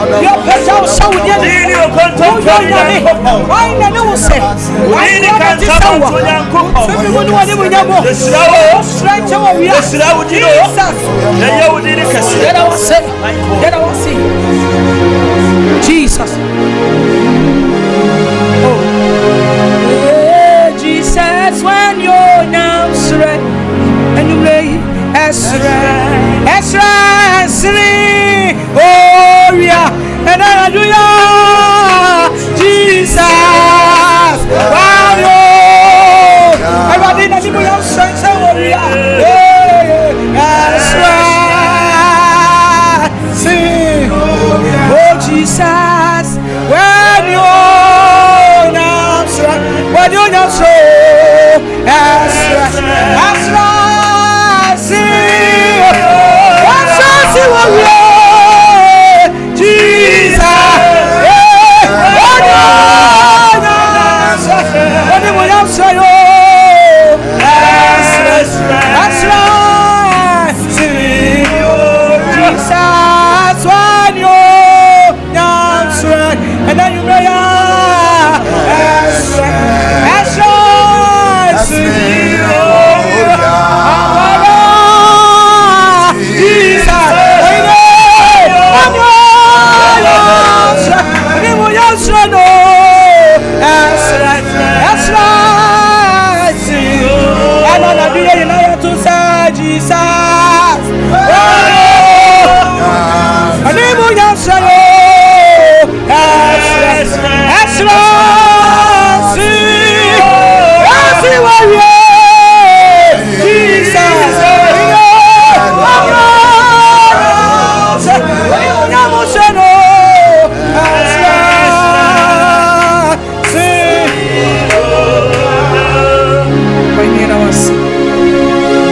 Yɛpagya wo sɛ wo deɛ Dini okontomponi woyɛ onyame. Nyankopɔn. Hwan na ne wo sɛ? Hwan Dini na te sɛ wo? kantamanto Nyankopɔn. Tumi mu ne wɔne mu nyɛ mo. Yɛhyira wo. Wosrɛ nkyɛ wɔ wia. Yɛhyira wo din o. Jesus. Yɛyɛ wo din kɛseɛ. Yɛda wo ase. Yɛda wo ase. Jesus. Oh. Hey, Jesus, when you now sre, anwummerɛ yi, ɛsrɛ, ɛsrɛ, ɛsere, oh, wia, ɛna anadwo ya, Jesus, when you, Awurade na ne mu yɛ nsɛnsɛn wɔ wia, hey, ɛsrɛ, sing, oh Jesus, when you now sre, when you now sre, ɛsrɛ, ɛsrɛ, sing, ɛsrɛ, sing wɔ wia, Jesus, hey, when you now sre, when you now sre, oh, ɛsrɛ, ɛsrɛ, sing, Jesus, when you now sre, and then you may ɛsrɛ, ɛsrɛ, sing, Jesus, Jesus,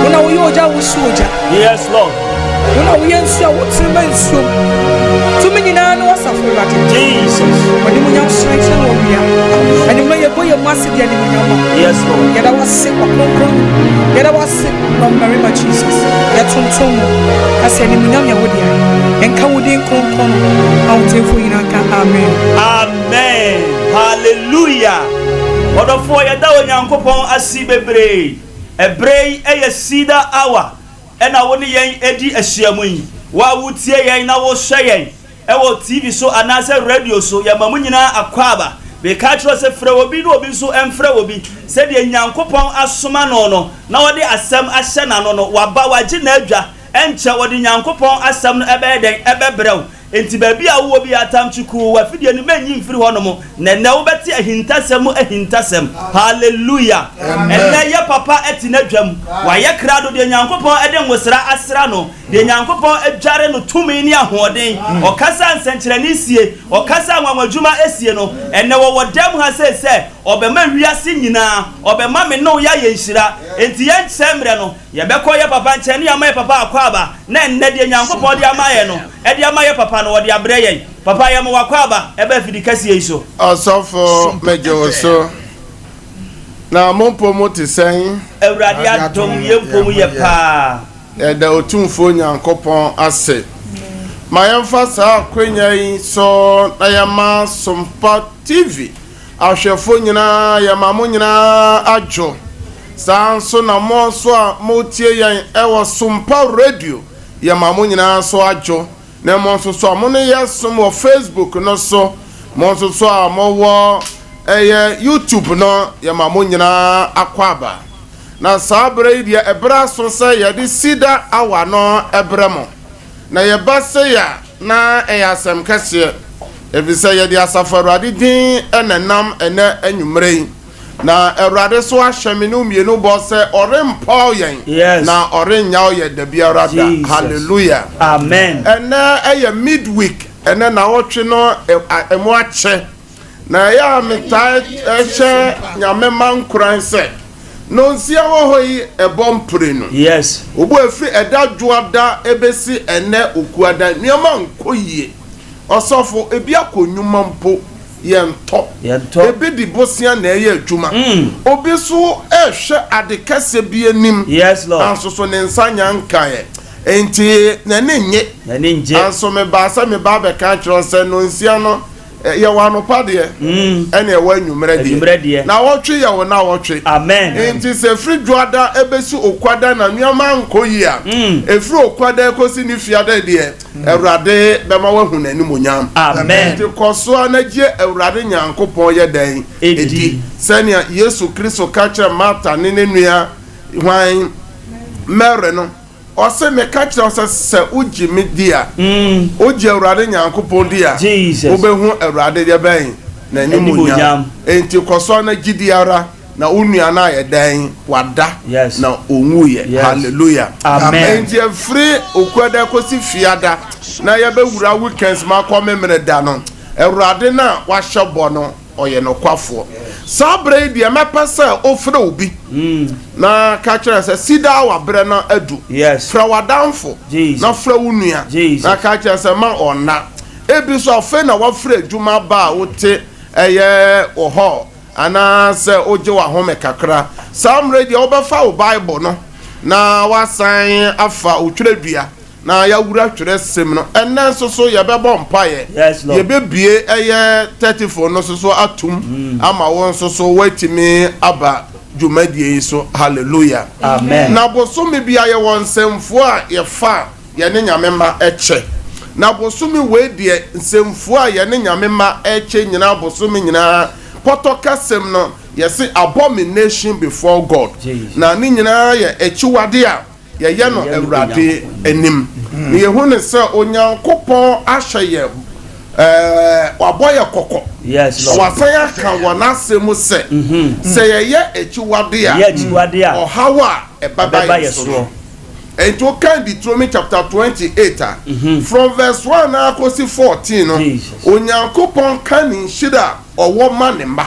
Wona woyɛ ogya wosu ogya. Yes, Lord. Wona woyɛ nsuo a wotene ma nsuom. Tumi nyinaa ne wasafo Awurade. Jesus. Ɔne mu nyam hyerɛnhyerɛn wɔ wia. Anwummerɛ yɛbɔ yɛn mu ase de animuonyam ma. Yes, Lord. Yɛda wase ɔkronkron. Yɛda wase ɔmmarima Jesus. Yɛtontom wo. Kasɛ animuonyam yɛ wo dea. Ɛnka wo din kronkron. Ahotefoɔ nyinaa nka amen. Amen. Hallelujah. Ɔdɔfoɔ yɛda Onyankopɔn ase bebree. Ɛberɛ yi ɛyɛ Cedar Hour ɛna wo ne yɛn edi ahyiamu yi. Wo a wotie yɛn na wohwɛ yɛn ɛwɔ TV so anaasɛ radio so yɛma mo nyinaa akɔ aba. Meka kyerɛ sɛ frɛ obi na obi nso ɛmfrɛ obi sɛdeɛ Nyankopɔn asoma no no na wɔde asɛm ahyɛ n'ano no waba wagye n'adwa ɛnkyɛ wɔde Nyankopɔn asɛm no ɛbɛyɛ dɛn ɛbɛbrɛ wo. Nti baabi a wowɔ bi atamkyikuu wafidie no mɛnyi mfiri hɔ nom na ɛnɛ wobɛte ahintasɛm mu ahintasɛm. Hallelujah. Ɛnɛ yɛ papa ɛte n'adwam wayɛ krado deɛ Nyankopɔn ɛde nwosra asra no deɛ Nyankopɔn adware no tumi ne ahoɔden ɔkasa nsɛnkyerɛnne sie ɔkasa anwanwadwuma esie no ɛnɛ wɔwɔ dɛm ha sɛ sɛ ɔbɛma wiase nyinaa ɔbɛma me ne wo yɛayɛ nhyira nti yɛnkyerɛ mmerɛ no yɛbɛkɔ yɛ papa nkyɛn ne yɛama yɛ papa akɔ aba na ɛnnɛ deɛ Nyankopɔn de ama yɛ no ɛde ama yɛ papa no wɔde abrɛ yɛn papa yɛ mo wakɔ aba ɛbɛ afidi kɛseɛ yi so. Ɔsɔfo megye wo so na mo mpo mo te sɛn? Awurade adom yɛn mpo mu yɛ paa. Yɛda Otumfoɔ Nyankopɔn ase. Ma yɛmfa saa akwanya yi so na yɛma Sompa TV ahwɛfo nyinaa yɛma mo nyinaa adwo. Saa nso na mo nso a motie yɛn ɛwɔ Sompa Radio yɛma mo nyinaa nso adwo. Na mo nso so a mo ne yɛ som wɔ Facebook no so, mo nso so a mowɔ ɛyɛ YouTube no yɛma mo nyinaa akɔ aba. Na saa berɛ yi deɛ ɛberɛ aso sɛ yɛde Cedar Hour no ɛbrɛ mo. Na yɛba sei a na ɛyɛ asɛm kɛseɛ ɛfiri sɛ yɛde asafo Awurade din ɛna nam ɛnɛ anwummerɛ yi. Na Awurade so ahyɛ me ne mmienu bɔ sɛ ɔrempɔw yɛn. Yes. Na ɔrennyaw yɛn da biara da. Jesus. Hallelujah. Amen. Ɛnɛ ɛyɛ midweek ɛnɛ na wɔtwe no ɛmu akyɛ. Na ɛyɛ a metaa ɛhyɛ Nyame ma nkoran sɛ nonsia wɔ hɔ yi ɛbɔ mpire no. Yes. Obu efiri ɛda dwoada ebesi ɛnɛ okuada nneɛma nkɔ yie. Ɔsɔfo ebi akɔ nnwuma mpo yɛntɔ. Yɛntɔ. Ebi di bosia na ɛyɛ adwuma. Obi nso ɛrehwɛ ade kɛseɛ bi anim. Yes, Lord. Nanso so ne nsa nya nkaeɛ. Enti n'ani nnye. N'ani ngye. Nanso mebaa sɛ meba abɛka akyerɛ wo sɛ nnɔnsia no, yɛwɔ anɔpa deɛ, ɛne ɛwɔ anwummerɛ deɛ. Anwummerɛ deɛ. Nawɔtwe yɛ wo nawɔtwe. Amen. Enti sɛ ɛfiri Dwoada ɛbɛsi Okwada na nneɛma ankɔ yie a, ɛfiri Okwada ɛkɔsi ne Fiada deɛ, Awurade bɛma woahu n'animuonyam. Amen. Enti kɔ so ara na gye Awurade Nyankopɔn yɛ dɛn? Edi. Sɛnea Yesu Kristo ka kyerɛɛ Marta ne ne nua hwan? Mary no, ɔse, Meka kyerɛ wo sɛ, sɛ wogye me di a, wogye Awurade Nyankopɔn di a, wobɛhu Awurade deɛ bɛn? N'animuonyam. Enti kɔ so ara na gye di ara, na wo nua no ayɛ dɛn? Wada, na ɔnwuiɛ. Hallelujah. Amen. Enti ɛfiri Okuada kɔsi Fiada, na yɛbɛwura weekends mu akɔ Memeneda no, Awurade no a wahyɛ bɔ no, Ɔyɛ nokwafoɔ. Saa berɛ yi deɛ mɛpɛ sɛ wofrɛ obi na ka kyerɛ no sɛ, Si daa w'aberɛ no adu. Frɛ w'adamfo na frɛ wo nua na ka kyerɛ no sɛ ma ɔnna. Ebi nso afei na woafiri adwuma aba a wote ɛyɛ wo hall anaasɛ wogye w'ahome kakra. Saa mmerɛ yi deɛ wobɛfa wo Bible no na woasan afa wo twerɛdua na yɛawura twerɛsɛm no. Ɛnnɛ nso so yɛbɛbɔ mpaeɛ. Yes, Lord. Yɛbɛbue ɛyɛ tɛtifon no nso so atum mm. ama wo nso so woatumi aba dwumadie yi so. Hallelujah. Amen. Na bosome bia yɛwɔ nsɛmfua a yɛfa yɛne Nyame mma ɛkyɛ. Na bosome wei deɛ nsɛmfua a yɛne Nyame mma ɛkyɛ nyinaa bosome nyinaa pɔtɔ kasɛm no yɛse abomination before God. Jesus. Na ne nyinaa yɛ akyiwade a yɛyɛ no Awurade anim, na yɛhu no sɛ Onyankopɔn ahyɛ yɛn, ɛɛ, wabɔ yɛ kɔkɔ, na wasan aka wɔ n'asɛm mu sɛ, sɛ yɛyɛ akyiwade a, ɔhaw a ɛbɛba yɛn so no. Enti wokan Deuteronomy chapter 28 a, from verse 1 na akɔsi 14 no, Onyankopɔn ka ne nhyira a ɔwɔ ma ne mma.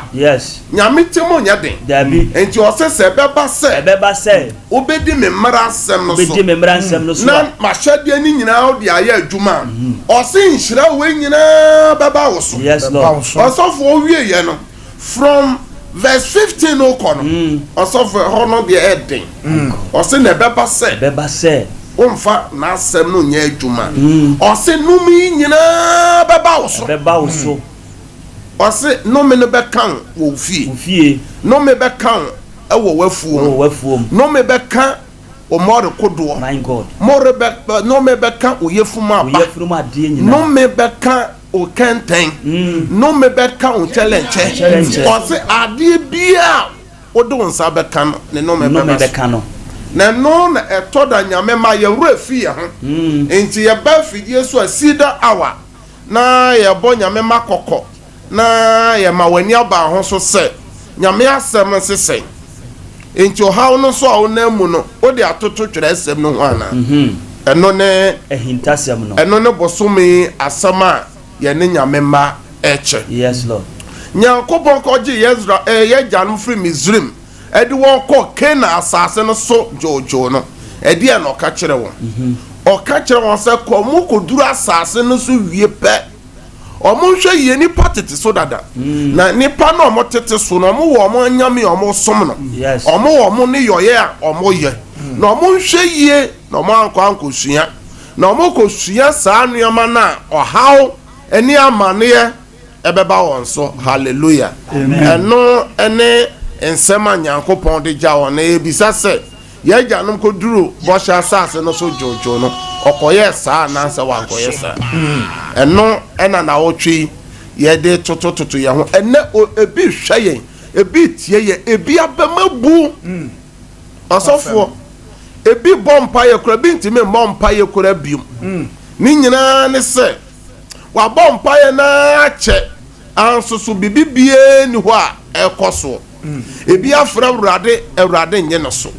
Nyame ti mu nyɛ den. Enti ɔse sɛ ɛbɛba sɛ. Ɛbɛba sɛ. Wobɛdi me mmara nsɛm no so. Wobɛdi me mmara nsɛm no so a. Na m'ahyɛdeɛ no nyinaa wode ayɛ adwuma a, ɔse nhyira wei nyinaa bɛba wo so. Yes, Lord. Ɔsɔfo ɔwieɛ no, from verse 15 no kɔ no, ɔsɔfo ɛhɔ no deɛ ɛden. Ɔse na ɛbɛba sɛ. Ɛbɛba sɛ. Womfa n'asɛm no nyɛ adwuma. Ɔse nnome yi nyinaa bɛba wo so. Ɛbɛba wo so. Ɔse nnome no bɛka wo wɔ wo fie. Wo fie. Nnome bɛka wo wɔ w'afuo mu. Wɔ w'afuo mu. Nnome bɛka wo mmɔre kodoɔ. My God. Mmɔre bɛ, nnome bɛka wo yafunu aba. Wo yafunu mu adeɛ nyinaa. Nnome bɛka wo kɛntɛn. Nnome bɛka wo nkyɛlɛnkyɛ. Nkyɛlɛnkyɛ. Ɔse adeɛ biara a wode wo nsa bɛka no, ne nnome Nnome bɛba so. bɛka no. Na ɛno na ɛtɔ da Nyame ma yɛn werɛ fi yɛn ho. Nti yɛba afidie so a, Cedar Hour, na yɛbɔ Nyame mma kɔkɔ na yɛma w'ani aba ho so sɛ Nyame asɛm no se sɛn. Enti ɔhaw no nso a wonam mu no, wode atoto twerɛsɛm no ho anaa? Ɛno ne Ahintasɛm no. Ɛno ne bosome yi asɛm a yɛne Nyame mma rekyɛ. Yes, Lord. Nyankopɔn kɔgyee yɛn agyanom firi Misrim de wɔn kɔɔ Kanaan asase no so dwoodwoo no, ɛdeɛn na ɔka kyerɛɛ wɔn? Ɔka kyerɛɛ wɔn sɛ, Kɔ, mokɔduru asase no so wie pɛ, wɔnhwɛ yie, nnipa tete so dada, na nnipa no a wɔtete so no, wɔwɔ wɔn anyame a wɔsom no, wɔwɔ wɔn nneyɔeɛ a wɔyɛ, na wɔnhwɛ yie na wɔankɔ ankɔsua, na wɔkɔsua saa nneɛma no a, ɔhaw ne amaneɛ ɛbɛba wɔn so. Hallelujah. Ɛno ne nsɛm a Nyankopɔn de gya wɔn. Na yɛbisa sɛ, yɛn agyanom kɔduru bɔhyɛ asase no so dwoodwoo no, ɔkɔyɛɛ saa anaasɛ wankɔyɛ saa? Ɛno ɛna nawɔtwe yi yɛde totototo yɛn ho. Ɛnɛ ebi hwɛ yɛn, ebi tie yɛn, ebi abam abu. Ɔsɔfoɔ, ebi bɔ mpaeɛ koraa, ebi ntumi mmɔ mpaeɛ koraa biom. Ne nyinaa ne sɛ, Wabɔ mpaeɛ no ara kyɛ, anso so biribi biara nni hɔ a ɛrekɔ soɔ. Ebi afrɛ Awurade, Awurade nnye no so.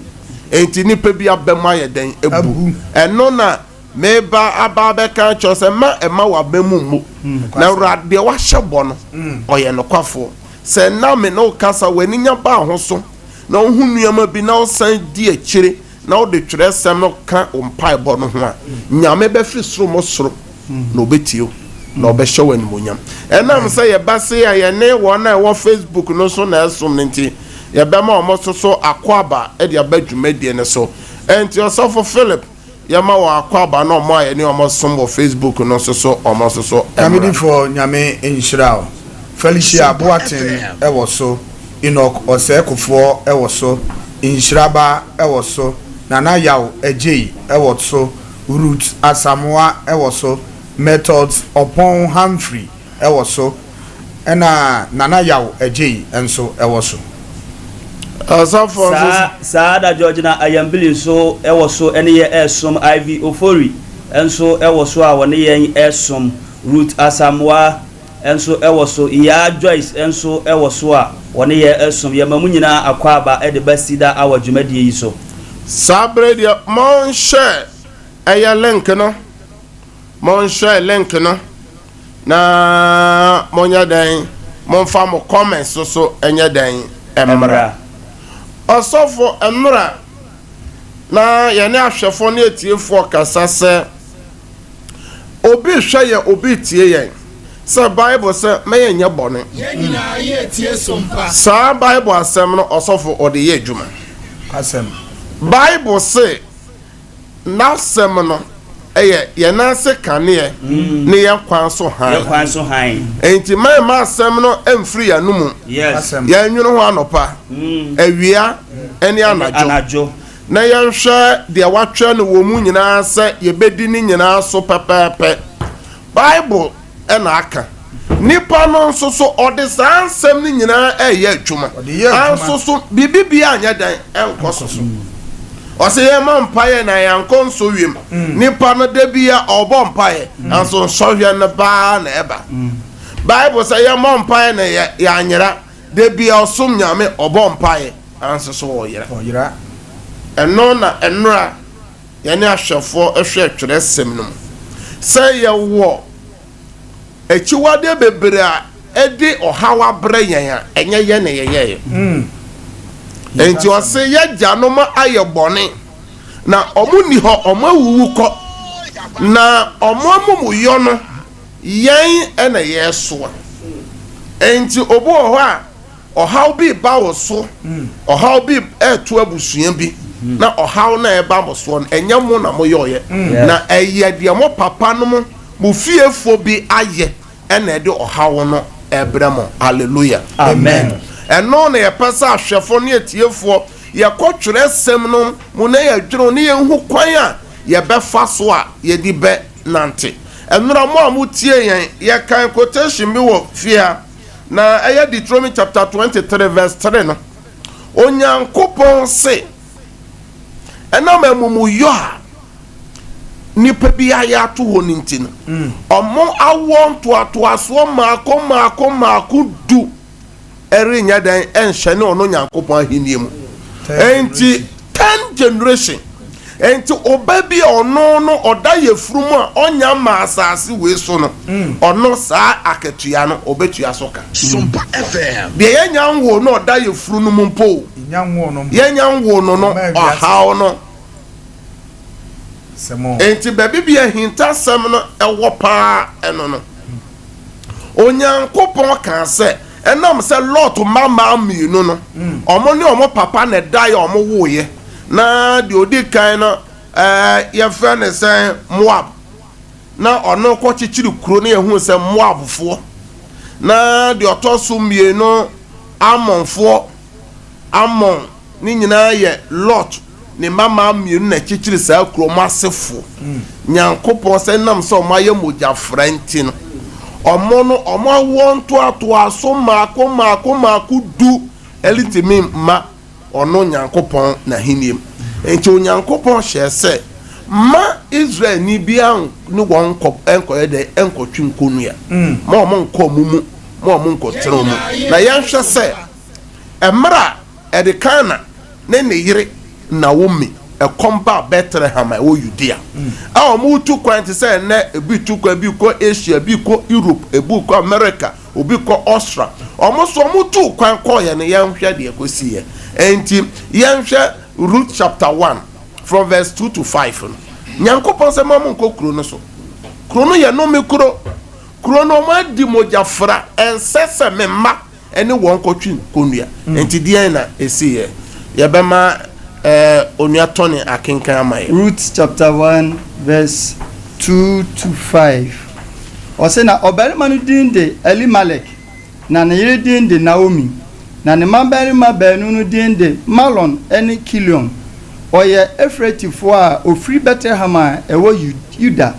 Enti nnipa bi aba mu ayɛ dɛn? Abu. Ɛno na meba aba abɛka akyerɛ wo sɛ mma mma w'aba mu mmu. Na Awurade, deɛ wahyɛ bɔ no, ɔyɛ nokwafoɔ. Sɛ nna me ne wo kasa, w'ani nya ba ho so, na wohu nneɛma bi na wosan di akyire na wode twerɛsɛm no ka wo mpaebɔ no ho a, Nyame bɛfiri soro mu soro na ɔbɛtie wo na ɔbɛhyɛ wo animuonyam. Ɛnam sɛ yɛba sei a yɛne wɔn a ɛwɔ Facebook no so na ɛsom no nti, yɛbɛma wɔn nso so akwaaba de aba dwumadie no so. Ɛnti Ɔsɔfo Philip, Yɛma wɔn akwaaba na wɔn a yɛne wɔn som wɔ Facebook no nso so wɔn nso so mmra. Nyamedifoɔ Nyame nhyira wo. Felicia Boateng wɔ so, Enoch Osei Kufuor wɔ so, Nhyira Ba wɔ so, Nana Yaw Adjei wɔ so, Ruth Asamoah wɔ so, Methods Opong Humphrey wɔ so ɛna Nana Yaw Adjei nso wɔ so. Asɔfoɔ nso Saa saa da Georgina Ayambili nso wɔ so ne yɛn resom, Ivy Ofori nso wɔ so a wɔne yɛn resom, Ruth Asamoah nso wɔ so, Yaa Joyce nso wɔ so a wɔne yɛn resom. Yɛma mo nyinaa akwaaba de ba Cedar Hour dwumadie yi so. Saa berɛ yi deɛ monhyɛ ɛyɛ link no, monhyɛ link no. Na monyɛ dɛn? Momfa mo comments so nyɛ dɛn? Mmra. Ɔsɔfo, mmra na yɛne ahwɛfoɔ ne atiefoɔ kasa sɛ obi rehwɛ yɛn, obi retie yɛn, sɛ Bible sɛ mma yɛnyɛ bɔne. Yɛn nyinaa yɛretie som pa. Saa Bible asɛm no, ɔsɔfo, ɔde yɛ adwuma. Asɛm. Bible se N'asɛm no yɛ yɛn nan ase kaneɛ ne yɛn kwan so hann. Yɛn kwan so hann. Enti mma yɛmma asɛm no mfiri yɛn anomu. Yes. Yɛnnwene ho anɔpa, awia ne anadwo, na yɛnhwɛ deɛ wɔatwerɛ no wɔ mu nyinaa sɛ yɛbɛdi ne nyinaa so pɛpɛɛpɛ. Bible na aka. Nipa no nso so ɔde saa nsɛm no nyinaa reyɛ adwuma. Anso so biribi biara nyɛ dɛn ɛnkɔ so. Ɔsɛ yɛmmɔ mpaeɛ na yɛankɔ nsɔhwɛ mu. Mm. Nipa no da bia ɔbɔ mpaeɛ mm. nanso nsɔhwɛ no baa na ɛba. Mm. Bible sɛ yɛmmɔ mpaeɛ na yɛanyera. Da bia ɔsom Nyame ɔbɔ mpaeɛ nanso so ɔyera. Ɔyera. Ɛno na ɛnora yɛne ahwɛfoɔ hwɛ twerɛsɛm no mu sɛ yɛwɔ akyiwadeɛ bebree a ɛde ɔhaw abrɛ yɛn a, ɛnyɛ yɛn na yɛyɛeɛ. Enti ɔse yɛagyanom ayɛ bɔne, na wɔn nni hɔ, wɔn awuwu kɔ, na wɔn amumuyɔ no, yɛn na yɛresoa. Enti obi wɔ hɔ a, ɔhaw bi reba wo so, ɔhaw bi reto abusua bi, na ɔhaw no a ɛba mo soɔ no, ɛnyɛ mo na moyɔeɛ, na ɛyɛ deɛ mo papa nom, mo fiefoɔ bi ayɛ ɛna ɛde ɔhaw no ɛbrɛ mo. Hallelujah. Amen. Ɛno na yɛpɛ sɛ ahwɛfoɔ ne atiefoɔ yɛkɔ twerɛsɛm no mu na yɛdwene ne yɛhu kwan a yɛbɛfa so a yɛde bɛ nante. Ɛnora mo a motie yɛn, yɛkan quotation bi wɔ fie ha. Na ɛyɛ Deuteronomy chapter 23 verse 3 no. Onyankopɔn se, ɛnam amumuyɔ a nipa bi ayɛ ato hɔ no nti no, ɔmo awoɔ ntoatoasoɔ mmaako mmaako mmaako du ɛrenyɛ dɛn ɛnhyɛne ɔno Nyankopɔn ahenni mu. Enti ten generation. Enti ɔba bi a ɔno no ɔda yafunu mu a ɔnya mmaa asase wei so no, ɔno saa akatua no ɔbɛtua so ka. Sompa FM. Deɛ yɛnya nwoo no ɔda yafunu no mu mpo o, yɛnya nwoo no no ɔhaw no. Enti baabi bi ahintasɛm no ɛwɔ paa ɛno no. Onyankopɔn kaa sɛ, ɛnam sɛ Lot mma mmaa mmienu no, wɔn ne wɔn papa na ɛdaeɛ a wɔwoeɛ, na deɛ ɔdi kan no, ɛɛ, yɛfrɛ no sɛ Moab, na ɔno kɔkyekyere kuro no yɛhuu sɛ Moabfoɔ, na deɛ ɔtɔ so mmienu Ammonfoɔ, Ammon ne nyinaa yɛ Lot ne mmammaa mmienu na ɛkyekyere saa kuro, wɔn asefoɔ. Nyankopɔn sɛ nam sɛ wɔn ayɛ mogyafra nti no, wɔn no wɔn awoɔ ntoatoaso mmaako mmaako mmaako du ɛrentumi mma ɔno Nyankopɔn n'ahennie mu. Enti Onyankopɔn hyɛɛ sɛ mma Israelni biara ne wɔn nkɔ nkɔyɛ dɛ nkɔtwe nkonnua, ma wɔn nkɔ wɔn mu, ma wɔn nkɔtena wɔn mu. Na yɛnhwɛ sɛ Mmerɛ a Elkana ne ne yere Naomi kɔm baa Betlehem a ɛwɔ Yudea, a wɔretu kwan te sɛ ɛnnɛ ebi retu kwan, ebi rekɔ Asia, ebi rekɔ Europe, ebi rekɔ America, obi rekɔ Austria. Wɔn nso wɔtuu kwan kɔeɛ no, yɛnhwɛ deɛ ɛkɔsiiɛ. Enti yɛnhwɛ Ruth chapter 1 from verse 2 to 5 no. Nyankopɔn sɛ mma monkɔ kuro no so. Kuro no yɛ nnome kuro. Kuro no wɔadi mogyafra. Ɛnsɛ sɛ me mma ne wɔn kɔtwe kɔnnua. Enti deɛn na ɛsiiɛ? Yɛbɛma eh, Onua Tony akenkan ama yɛn. Ruth chapter 1 verse 2 to 5. Ɔse na ɔbarima no din de Elimelek, na ne yere din de Naomi, na ne mmabarima baanu no din de Mahlon ne Kilion. Ɔyɛ Efratifoɔ a ɔfiri Betlehem a ɛwɔ Yuda.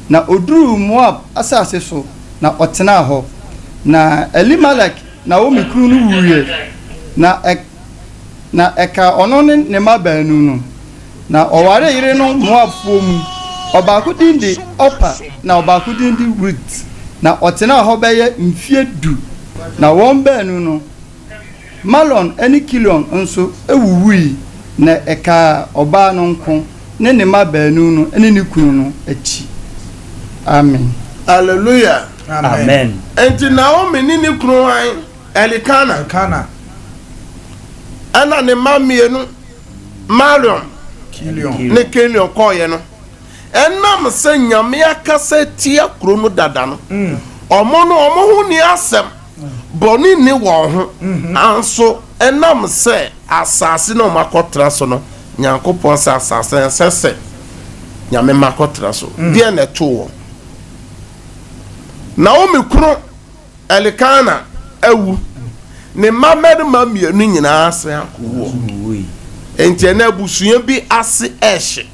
Na ɔduruu Moab asase so, na ɔtenaa hɔ. Na Elimelek, Naomi kunu no wuiɛ, na na ɛkaa ɔno ne ne mma baanu no. Na ɔwaree yere no Moabfoɔ mu, ɔbaako din de Orpa na ɔbaako din de Rut. Na ɔtenaa hɔ bɛyɛ mfeɛ du. Na wɔn baanu no, Mahlon ne Kilion nso wuwui, na ɛkaa ɔbaa no nko ne ne mma baanu no ne ne kunu no akyi. Amen. Hallelujah. Amen. Enti Naomi ne ne kunu hwan? Elikana. Elkana. Ɛna ne mma mmienu, Marion Kilion. ne Kilion kɔɔeɛ no, ɛnam sɛ Nyame akasa atia kuro no dada no, ɔmo no ɔmo ho nni asɛm, bɔne nni wɔn ho, nanso ɛnam sɛ asase no a ɔmo akɔtena so no, Nyankopɔn sɛ asase no ɛnsɛ sɛ Nyame mma kɔtena so. Deɛn na ɛtoo wɔn? Naomi kunu Elkana awu. Ne mma mmarima mmienu nyinaa asan akɔwu hɔ. Enti ɛnɛ abusua bi ase ɛhye.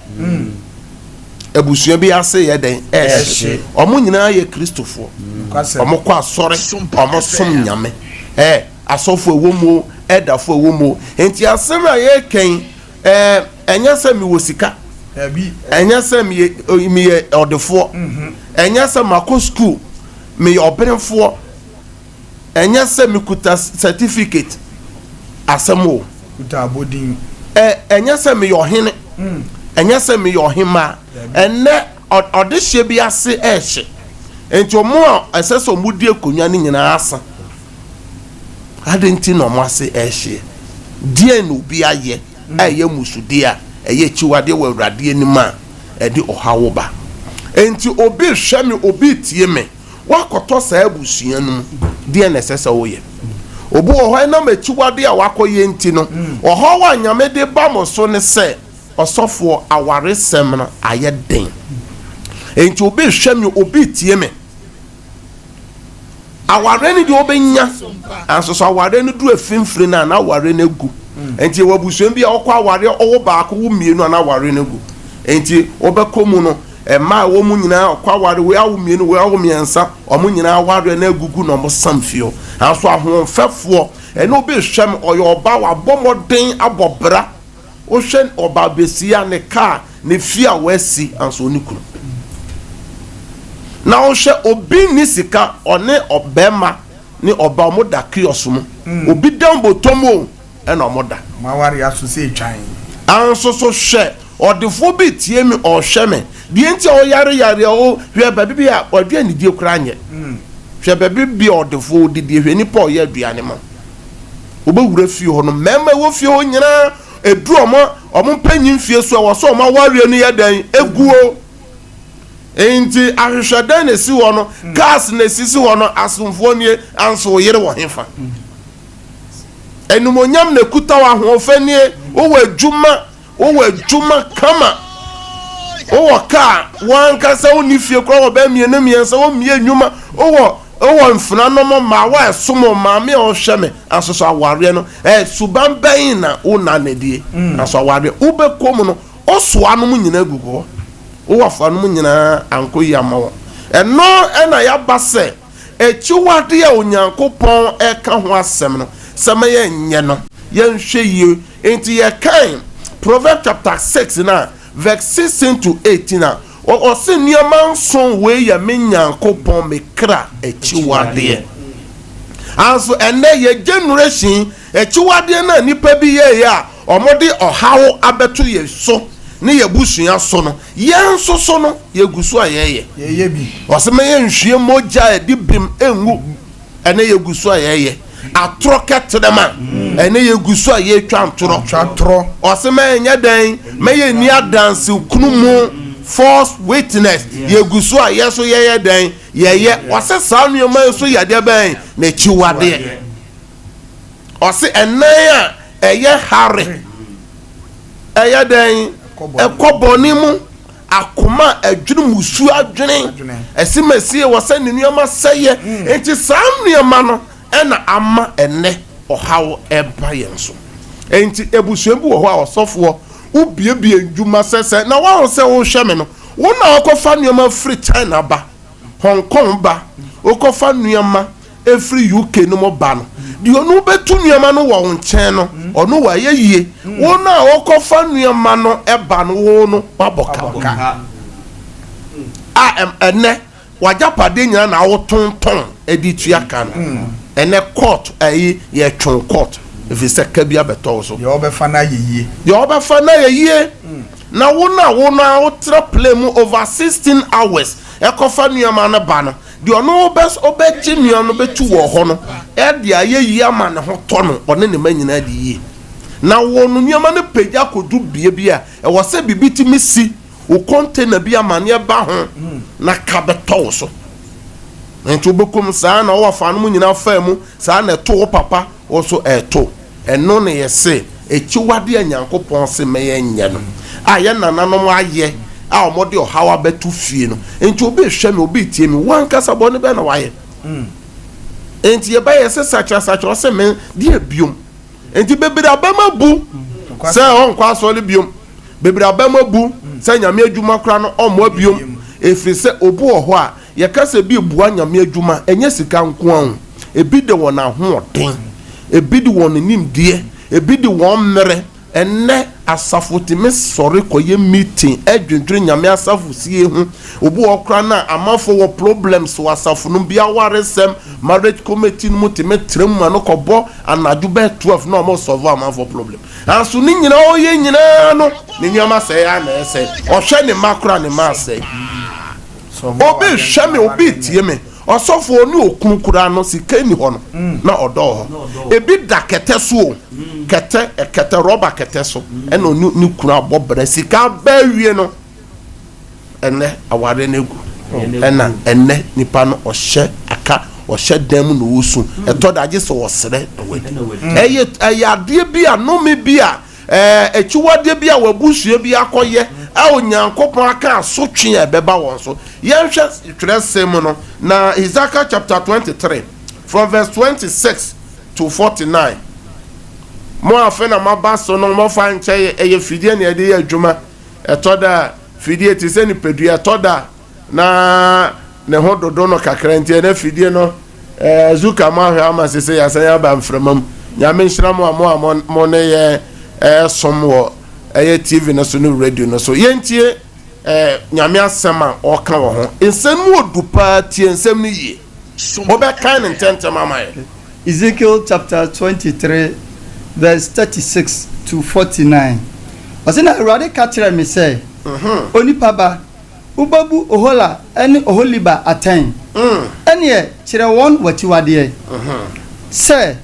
Abusua bi ase yɛ dɛn? Ɛhye. Wɔn nyinaa yɛ Kristofoɔ. Wɔn kɔ asɔre, wɔn som Nyame. Ɛ asɔfo ɛwɔ mu o, ɛdafo ɛwɔ mu o. Enti asɛm a yɛreka yi, ɛɛ ɛnyɛ sɛ mewɔ sika. Ɛnyɛ sɛ meyɛ meyɛ ɔdefoɔ. Ɛnyɛ sɛ makɔ sukuu. Meyɛ ɔbenfoɔ, ɛnyɛ sɛ mekuta certificate asɛm o. Kuta abɔdin. Ɛ, ɛnyɛ sɛ meyɛ ɔhene, ɛnyɛ sɛ meyɛ ɔhemmaa. Ɛnnɛ, ɔdehyeɛ bi ase rehye. Enti wɔn a ɛsɛ sɛ wɔdi akonnwa no nyinaa asa. Adɛn nti na wɔn ase rehyeɛ? Deɛn na obi ayɛ a ɛyɛ mmusudeɛ a ɛyɛ akyiwadeɛ wɔ Awurade anim a ɛde ɔhaw ba. Enti obi rehwɛ me, obi retie me, woakɔtɔ saa abusua no mu, deɛn na ɛsɛ sɛ woyɛ? Obi wɔ hɔ ɛnam akyiwadeɛ a wakɔyɛ nti no, ɔhaw a Nyame de ba mo so ne sɛ, ɔsɔfoɔ, awaresɛm no ayɛ den. Enti obi rehwɛ me, obi retie me. Awareɛ no deɛ wobɛnya nanso so awareɛ no duru afimfini no a na awareɛ no agu. Nti wɔ abusua bi a wɔkɔ awareɛ ɔwɔ baako wo mmienu a na awareɛ no agu. Nti wobɛkɔ mu no mmaa a ɛwɔ mu nyinaa ɔkɔ awareɛ wei awo mmienu wei awo mmiɛnsa wɔn nyinaa awareɛ no agugu na wɔn sam fie hɔ. Nanso ahoɔfɛfoɔ ɛne obi rehwɛ me ɔyɛ ɔbaa wabɔ mmɔden abɔ bra. Wohwɛ ɔbaa basia ne kaa ne fie a wasi anso ɔne kunu. Na wohwɛ obi nni sika ɔne ɔbɛrima ne ɔbaa ɔmo da kiosk mu. Obi dan bɔtɔ mu o ɛna ɔmo da. Ɔmo aware aso sɛ etwan. Anso so hwɛ ɔdefoɔ bi tie me ɔhwɛ me deɛ nti a ɔyare yareɛ o hwɛ baabi bi a aduane die koraa nyɛ hwɛ baabi bi a ɔdefoɔ ɔdidie hwɛ nipa a ɔyɛ aduane ma. Wobɛwura fie hɔ no, mmarima ɛwɔ fie hɔ nyinaa, ɛduru wɔn wɔn mpanyin fie so a, wɔ sɛ wɔn awareɛ no yɛ dɛn? Eguo. Nti ahwehwɛdan na esi hɔ no, cars na esisi hɔ no, asomfoɔ nie, anso wo yere wɔ hefa? Animonyam na ekuta wo, ahoɔfɛ nie, wowɔ adwuma, Wowɔ adwuma kama, wowɔ kaa, w'ankasa wonni fie koraa wɔ bɛyɛ mmienu mmiɛnsa, wommie nnwuma, wowɔ wowɔ mfenanom, mmaawa a ɛsom wo, maame a ɔhwɛ me, nanso so awareɛ no, eh, suban bɛn na wo na na die, nanso awareɛ, wobɛkɔ mu no, wosoa nom nyinaa gugu hɔ, wo wafa nom nyinaa ankɔ yie amma wɔn. Ɛno ɛna yɛaba sɛ akyiwadeɛ a Onyankopɔn ɛka ho asɛm no, sɛ ma yɛnyɛ no, yɛnhwɛ yie. Enti yɛkan Proverbs chapter 6 no a, verse 16 to 18 a, ɔse nneɛma nson wei yɛ me Nyankopɔn me kra akyiwadeɛ. Anso ɛnnɛ yɛ generation akyiwadeɛ no a nnipa bi yɛeɛ a wɔde ɔhaw abɛto yɛ so ne yɛ busua so no, yɛn nso so no yɛgu so a yɛyɛ. Yɛyɛ bi. Ɔse ma yɛnhwie mogya a ɛdi bem ngu. Ɛnɛ yɛgu so a yɛyɛ atorɔ kɛtrɛma. Ɛnɛ yɛgu so a yɛtwa ntorɔ. Ɔse ma yɛnyɛ dɛn? Ma yɛnni adanse kunu mu, false witness. Yɛgu so a yɛ so yɛyɛ dɛn? Yɛyɛ. Ɔse saa nneɛma yi so yɛ deɛ bɛn? N'akyiwadeɛ. Ɔse ɛnan a ɛyɛ hare. ɛyɛ dɛn? Ɛkɔ bɔne mu. Akoma a ɛdwene mmusuo adwene, asimasie wɔ sɛ ne nneɛma sɛeɛ. Enti saa nneɛma no na ama ɛnnɛ ɔhaw reba yɛn so. Enti abusua bi wɔ hɔ a ɔsɔfoɔ wobiebie ndwuma sɛ sɛ na woahu sɛ wohwɛ me no, wo na wokɔfa nneɛma firi China ba, Hong Kong ba, wokɔfa nneɛma firi UK no mu ba no, deɛ ɔno bɛtu nneɛma no wɔ wo nkyɛn no, ɔno wayɛ yie. Wo no a wokɔfa nneɛma no ba no, wo no wabɔ ka. A ɛnɛ w'agyapadeɛ nyinaa na wotontɔn de tua ka no. Ɛnɛ court ɛyi yɛtwon court ɛfiri sɛ ka bi abɛtɔ wo so. Deɛ ɔbɛfa no ayɛ yie. Deɛ ɔbɛfa no ayɛ yie. Na wo no a wo no a wotra plane mu over 16 hours ɛkɔfa nneɛma no ba no, Deɛ ɔno ɔbɛ ɔbɛgye nua no bɛtu wɔ hɔ no de ayɛ yie ama ne ho tɔ no, ɔne ne mma nyinaa di yie. Na wɔ no nneɛma no pagya kɔdu bea bi a, ɛwɔ sɛ biribi tumi si wo container bi amaneɛ ba ho na ka bɛtɔ wo so. Nti wobɛkɔ mu saa na wowɔ afa no mu nyinaa faa mu, saa na ɛto wo papa, wo nso ɛreto. Ɛno na yɛse akyiwadeɛ a Nyankopɔn se mma yɛnyɛ no, a yɛn nananom ayɛ a wɔde ɔhaw abɛto fie no. Enti obi rehwɛ me, obi retie me, wo ankasa bɔne bɛn na wayɛ? Enti yɛba yɛse sakyera sakyera, ɔse me deɛ biom. Enti bebree abam abu sɛ ɔnkɔ asɔre biom. Bebree abam abu sɛ Nyame adwuma koraa no ɔmmoa biom. Ɛfiri sɛ obi wɔ hɔ a, Yɛka sɛ ebi reboa Nyame adwuma, ɛnyɛ sika nko ara o. Ebi de wɔn ahoɔden, ebi de wɔn nimdeɛ, ebi de wɔn mmerɛ. Ɛnnɛ, asafo tumi sɔre kɔyɛ meeting dwendwene Nyame asafo sie ho. Obi wɔ hɔ koraa no a, amanfoɔ wɔ problems wɔ asafo no mu, bi awaresɛm, marriage committee no mu tumi tra mu ma no kɔbɔ anadwo bɛyɛ 12 na wɔn solve amanfoɔ problem. Nanso ne nyinaa ɔyɛ nyinaa no, ne nneɛma sɛe ara na ɛsɛe. Ɔhwɛ ne mma koraa a, ne mma asɛe. Obi rehwɛ me, obi retie me. Ɔsɔfo ɔne okunu koraa no sika nni hɔ no na ɔdɔ wɔ hɔ. Ebi da kɛtɛ so o, kɛtɛ, kɛtɛ, rɔba kɛtɛ so ɛna ɔne ne kunu abɔ bra. Sika aba awie no, ɛnɛ awareɛ no agu. Ɛna ɛnɛ nipa no ɔhyɛ aka, ɔhyɛ dan mu na ɔresu. Ɛtɔ da agye sɛ ɔsrɛ na wadi. Ɛyɛ ɛyɛ adeɛ bi a nnome bi a Ɛɛ, akyiwadeɛ bi a w'abusua bi akɔyɛ a Onyankopɔn aka asotwe a ɛbɛba wɔn so. Yɛnhwɛ twerɛsɛm no na Hesekiel chapter 23 from verse 26 to 49. Mo a afei na moaba so no, momfa nkyɛ yɛ, ɛyɛ fidie na yɛde yɛ adwuma. Ɛtɔ da a, fidie te sɛ nipadua, ɛtɔ da a na ne ho dodo no kakra nti ɛnɛ fidie no eh, Zuka mo ahwɛ ama sese yɛasan aba mframa mu. Nyame nhyira mo a mo a mo ne yɛ ɛsom wɔ ɛyɛ TV no so ne radio no so. Yɛntie eh, Nyame asɛm a ɔka wɔ ho. Nsɛm mu odu paa, tie nsɛm no yie. Wobɛkan no ntɛmntɛm ama yɛn. Ezekiel chapter 23 verse 36 to 49. Ɔse na Awurade ka kyerɛɛ me sɛ, Onipa ba, Wobɛbu Ohola ne Oholiba atɛn? Ɛnneɛ kyerɛ wɔn w'akyiwadeɛ, sɛ,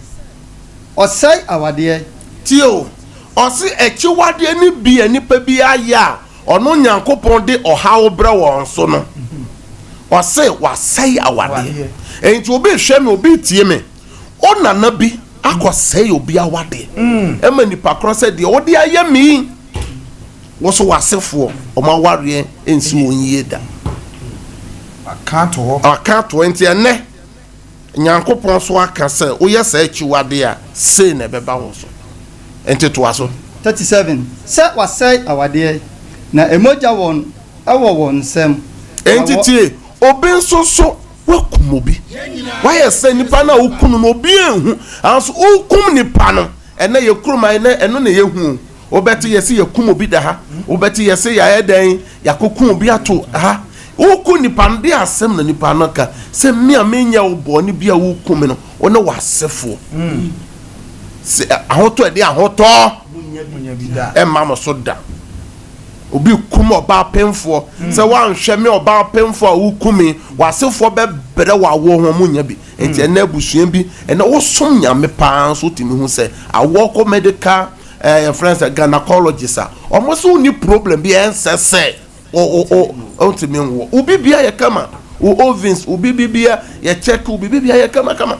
Ɔsɛe awadeɛ. Tie o, ɔse akyiwadeɛ no bi a nipa bi ayɛ a ɔno Nyankopɔn de ɔhaw brɛ wɔn so no, ɔse wasɛe awadeɛ. Enti obi rehwɛ me, obi retie me, wo nana bi akɔsɛe obi awadeɛ, ɛma nipa korɔ sɛ deɛ wode ayɛ me yi, Wo so w'asefoɔ, wɔn awareɛ nsi wɔn yie da. Waka ato hɔ. Waka ato hɔ. Nti ɛnnɛ, Nyankopɔn so aka sɛ woyɛ saa akyiwadeɛ a, sei na ɛbɛba wo so. Nti toa so. 37, sɛ wɔasɛe awadeɛ, na mogya wɔn wɔ wɔn nsam, na Enti wɔ. tie, obi nso so woakum obi. Woayɛ sɛ nipa no a woku no no, obi anhu. Nanso wokum nipa no, ɛnnɛ yɛ kurom ha, ɛnnɛ ɛno na yɛhu o. Wobɛte yɛse yɛkum obi da ha, wobɛte yɛse yɛayɛ dɛn, yɛakɔku obi ato ha. Woku nipa no, deɛ asɛm na nipa no ka? Sɛ me a menyɛ wo bɔne bi a woku me no, wo ne w'asefoɔ. Sɛ ahotɔ ɛde ahotɔ ɛmma mo so da. Obi kum ɔbaa pemfoɔ, sɛ woanhwɛ me ɔbaa pemfoɔ a woku me, w'asefoɔ bɛbrɛ wɔ awoɔ ho, ɔmo nnya bi. Nti ɛnɛ abusua bi, ɛnɛ wosom Nyame paa nso wotumi hu sɛ awoɔ kɔ medical ɛɛ yɛfrɛ no sɛ gynecologist a, wɔn sɛ wonni problem bi ɛnsɛ sɛ o o o ɔntumi nwo. Wo bibia yɛ kama, wo ovens, wo bibibia yɛ check, wo bibibia yɛ kama kama.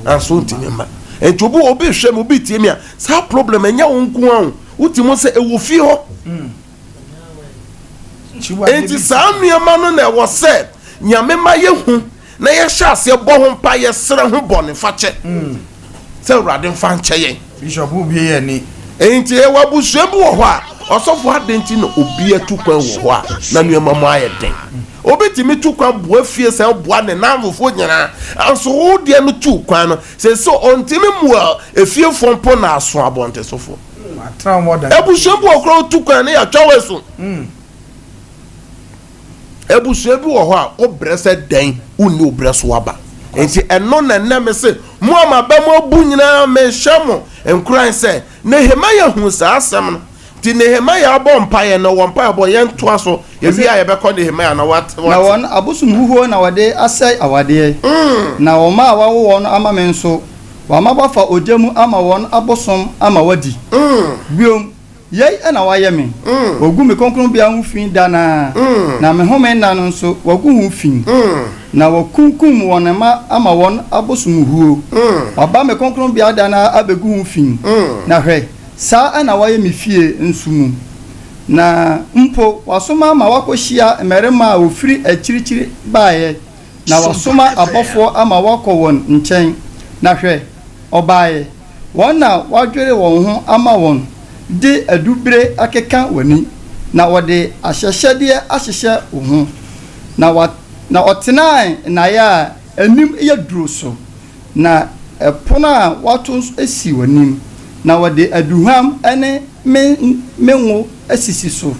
Nanso ntumi mma. Nti obi obi hwɛ mi, obi tie mi a, saa problem ɛnyɛ wo nko ara o. Wote mu sɛ ɛwɔ fie hɔ. Enti saa nneɛma no na ɛwɔ sɛ Nyame ma yɛhu na yɛhyɛ aseɛ bɔ ho mpa yɛsrɛ ho bɔnefakyɛ sɛ Awurade mfa nkyɛ yɛn. Bishop wo bue yɛn ani. Enti yɛwɔ abusua bi wɔ hɔ a, ɔsɔfo adɛn nti na obi atu kwan wɔ hɔ a na nneɛma mu ayɛ den? Obi tumi tu kwan boa fie san boa ne nnamfofoɔ nyinaa, nso wo deɛ no tuu kwan no, seesei ɔntumi mmoa efiefoɔ mpo na aso abɔntesofoɔ. Abusua bi wɔ koraa wotu kwan na yɛatwa wo asu. Abusua bi wɔ hɔ a wobrɛ sɛ dɛn wonni wo brɛ so aba. Nti ɛno na ɛnnɛ me se mo a mo aba mu abu nyinaa mehyɛ mo nkuran sɛ Nehemia huu saa asɛm no. Nti Nehemia bɔ mpaeɛ no wɔ mpaebɔ yɛntoa so yɛwie a yɛbɛkɔ Nehemia na wate. Na wɔn abosomhuhuo na wɔde asɛe awadeɛ, na wɔn mma a wɔawo wɔn ama me nso, wɔama wɔafa ogya mu ama wɔn abosom ama wɔadi. Bio, yei na wɔayɛ me, wɔagu me kronkronbea ho fi da no ara, na me home nna no nso, wɔagu ho fi, na wɔakunkum wɔn mma ama wɔn abosomhuhuo. Wɔaba me kronkronbea da no ara abɛgu ho fi, na hwɛ, saa na wɔayɛ me fie nso mu. Na mpo wɔasoma ama wɔakɔhyia mmarima a wɔfiri akyirikyiri baeɛ, na wɔasoma abɔfoɔ ama wɔakɔ wɔn nkyɛn, na hwɛ, wɔbaeɛ, wɔn na wɔadwere wɔn ho ama wɔn de adubire akeka w'ani, na wɔde ahyɛhyɛdeɛ ahyehyɛ wo ho. Na wa, na ɔtenaa nnaeɛ a anim yɛ duro so, na ɛpono a wɔato nso si w'anim, na wɔde aduhwam ne me me ngo asisi so.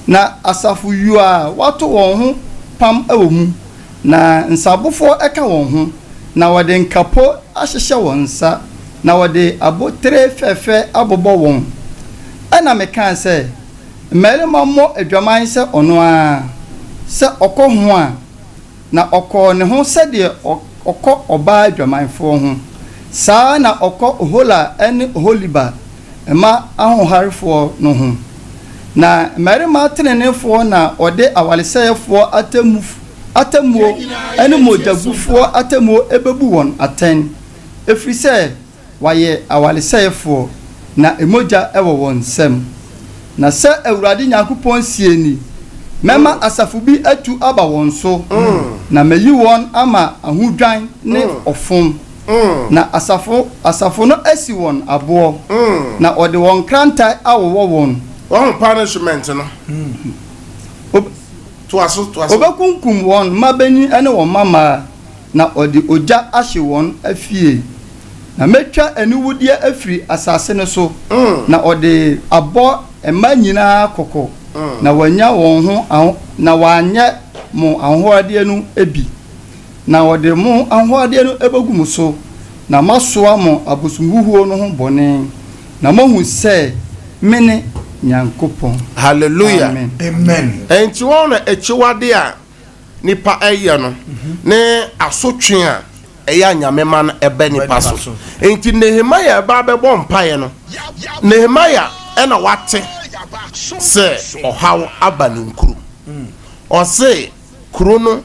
Na asafo yuu a wɔato wɔn ho pam wɔ mu, na nsabofoɔ ka wɔn ho, na wɔde nkapo ahyehyɛ wɔn nsa, na wɔde abotire fɛfɛ abobɔ wɔn. Ɛnna mekaa sɛ, Mmarima mmɔ adwaman sɛ ɔno ara, sɛ ɔkɔ ho a, Na ɔkɔɔ ne ho sɛdeɛ ɔkɔ ɔbaa dwamanfoɔ ho, saa ara na ɔkɔ Ohola ne Oholiba mma ahoɔharefoɔ no ho. Na mmarima teneneefoɔ na ɔde awaresɛefoɔ atemmuo ne mogyagufoɔ atemmuo bɛbu wɔn atɛn, ɛfiri sɛ Wɔayɛ awaresɛefoɔ, na mogya wɔ wɔn nsam. Na sɛ Awurade Nyankopɔn seɛ ni, Mɛma asafo bi atu aba wɔn so, na mayi wɔn ama ahodwan ne ɔfom, na asafo asafo no asi wɔn aboɔ, na wɔde wɔn nkrantɛ awowɔ wɔn. Wahu punishment no? Toa so, toa so. Wɔbɛkunkum wɔn mmabanin ne wɔn mmammaa. na ɔde ogya ahye wɔn afie. Na mɛtwa aniwudeɛ afiri asase no so, na ɔde abɔ mma nyinaa kɔkɔ, na wɔanya wɔn ho aho, na wɔanyɛ mo ahohoradeɛ no bi. Na ɔde mo ahohoradeɛ no bɛgu mo so, na moasoa mo abosomhuhuo no ho bɔne, na moahu sɛ mene Nyankopɔn. Hallelujah. Amen. Amen. Enti wɔn na akyiwade a nipa yɛ no ne asotwe a ɛyɛ a Nyame ma no ɛba nipa so. Enti Nehemiah ɛba abɛbɔ mpaeɛ no, Nehemiah ɛna wate sɛ ɔhaw aba ne nkurom. Ɔse kuro no,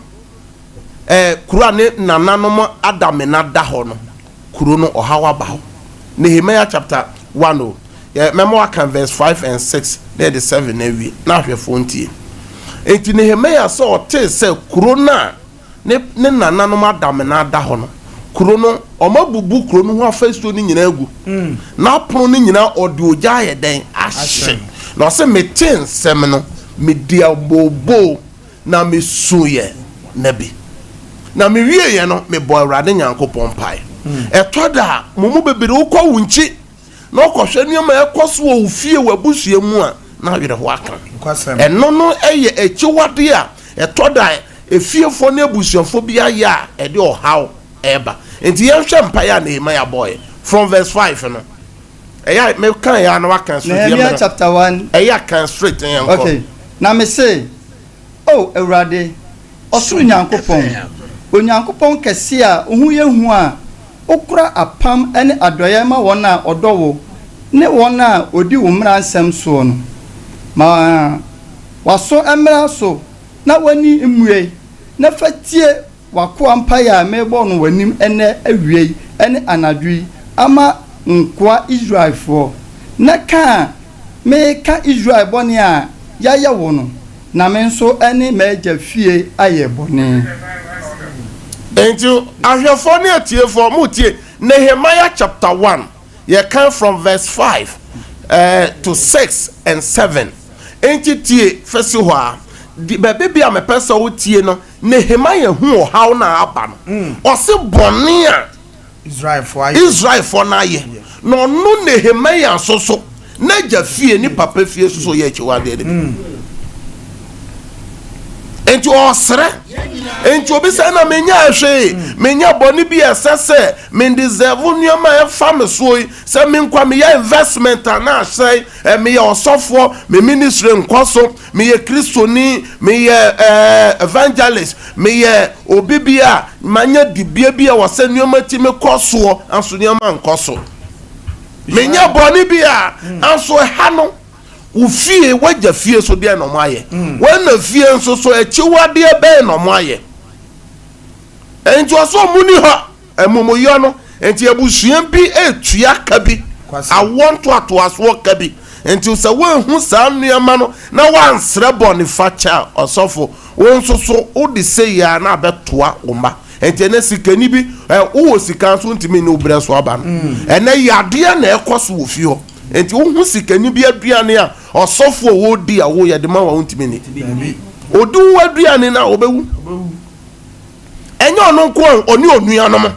eh, kuro a ne nananom adamena da hɔ no, kuro no ɔhaw aba hɔ. Nehemiah chapter 1 o, yɛ mɛma waka verse 5 and 6 na yɛde 7 no awie na ahwɛfoɔ ntie. Enti Nehemia sɛ ɔtee sɛ kuro no a ne ne nananom adamena da hɔ no, kuro no wɔabubu kuro no ho afasuo no nyinaa agu, n'apono no nyinaa ɔde ogya ayɛ dɛn ahye. Na ɔse metee nsɛm no, medi abooboo na mesuiɛ nna bi. Na mewieeɛ no, mebɔɔ Awurade Nyankopɔn mpaeɛ. Ɛtɔ da a, mo mu bebree wokɔ wo nkyi na wokɔhwɛ nneɛma a ɛkɔ so wɔ wo fie, w'abusua mu a, na awerɛhoɔ aka. Ɛno no yɛ akyiwadeɛ a ɛtɔ da a efiefoɔ ne abusuafoɔ bi ayɛ a ɛde ɔhaw ɛreba. Nti yɛnhwɛ mpaeɛ a Nehemiah bɔeɛ from verse 5 no. Ɛyɛ a meka yɛ a na waka straight. Nehemiah chapter 1. Ɛyɛ a kan straight na yɛnkɔ. Okay. Na mese, O Awurade, ɔsoro Nyankopɔn, Onyankopɔn kɛse a wo ho yɛ hu a wokora apam ne adɔeɛ ma wɔn a wɔdɔ wo ne wɔn a wɔdi wo mmara nsɛm soɔ no, ma w'aso mmra so na w'ani mmue, na fa tie w'akoa mpaeɛ a merebɔ no w'anim ɛnnɛ awia yi ne anadwo yi ama wo nkoa Israelfoɔ. Na ka a mereka Israel bɔne a yɛayɛ wo no, na me nso ne m'agya fie ayɛ bɔne. Enti ahwɛfoɔ ne atiefoɔ, motie Nehemiah chapter 1, yɛkan from verse 5 eh, to 6 and 7. Enti tie fɛsi hɔ a, di baabi bi a mepɛ sɛ wotie no, Nehemiah hu ɔhaw no a aba no. Ɔse bɔne a Israelfoɔ ayɛ. Israelfoɔ no ayɛ. Na ɔno Nehemia nso so, n'agya fie ne papa fie nso so yɛ akyiwadeɛ no bi. Enti ɔsrɛ. Enti obi sɛ na menyɛ hwee, menyɛ bɔne bi a ɛsɛ sɛ me deserve nneɛma a ɛfa me soɔ yi, sɛ menkwa meyɛ investment a na ahyɛn, meyɛ ɔsɔfoɔ, me ministry nkɔ so, Meyɛ Kristoni, meyɛ ɛɛ evangelist, meyɛ obi bi a manya dibea bi a wɔ sɛ nneɛma ti me kɔ soɔ, nanso nneɛma nkɔ so. Menyɛ bɔne bi a, nanso ɛha no, wo fie, w'agya fie so deɛ na wɔn ayɛ. W'ɛna fie nso so akyiwadeɛ bɛn na wɔn ayɛ. Nti ɔsɛ wɔn ni hɔ. Amumuyɔ no nti abusua bi retua ka bi, awoɔ ntoatoasoɔ ka bi. Nti sɛ woanhu saa nneɛma no na woansrɛ bɔnefakyɛ a, ɔsɔfo, wo nso so wode sei ara na abɛtoa wo mma. Nti ɛnɛ sikani bi, ɛ, wowɔ sika nso wontumi nni wo berɛ so aba no. Ɛnɛ yadeɛ na ɛkɔ so wɔ fie hɔ. Nti wohu sikani bi aduane a, ɔsɔfo a wɔredi a wo yɛde ma wo a wontumi nni. Ɔdi wo aduane no a, ɔbɛwu. Ɛnyɛ ɔno nko a, ɔne onuanom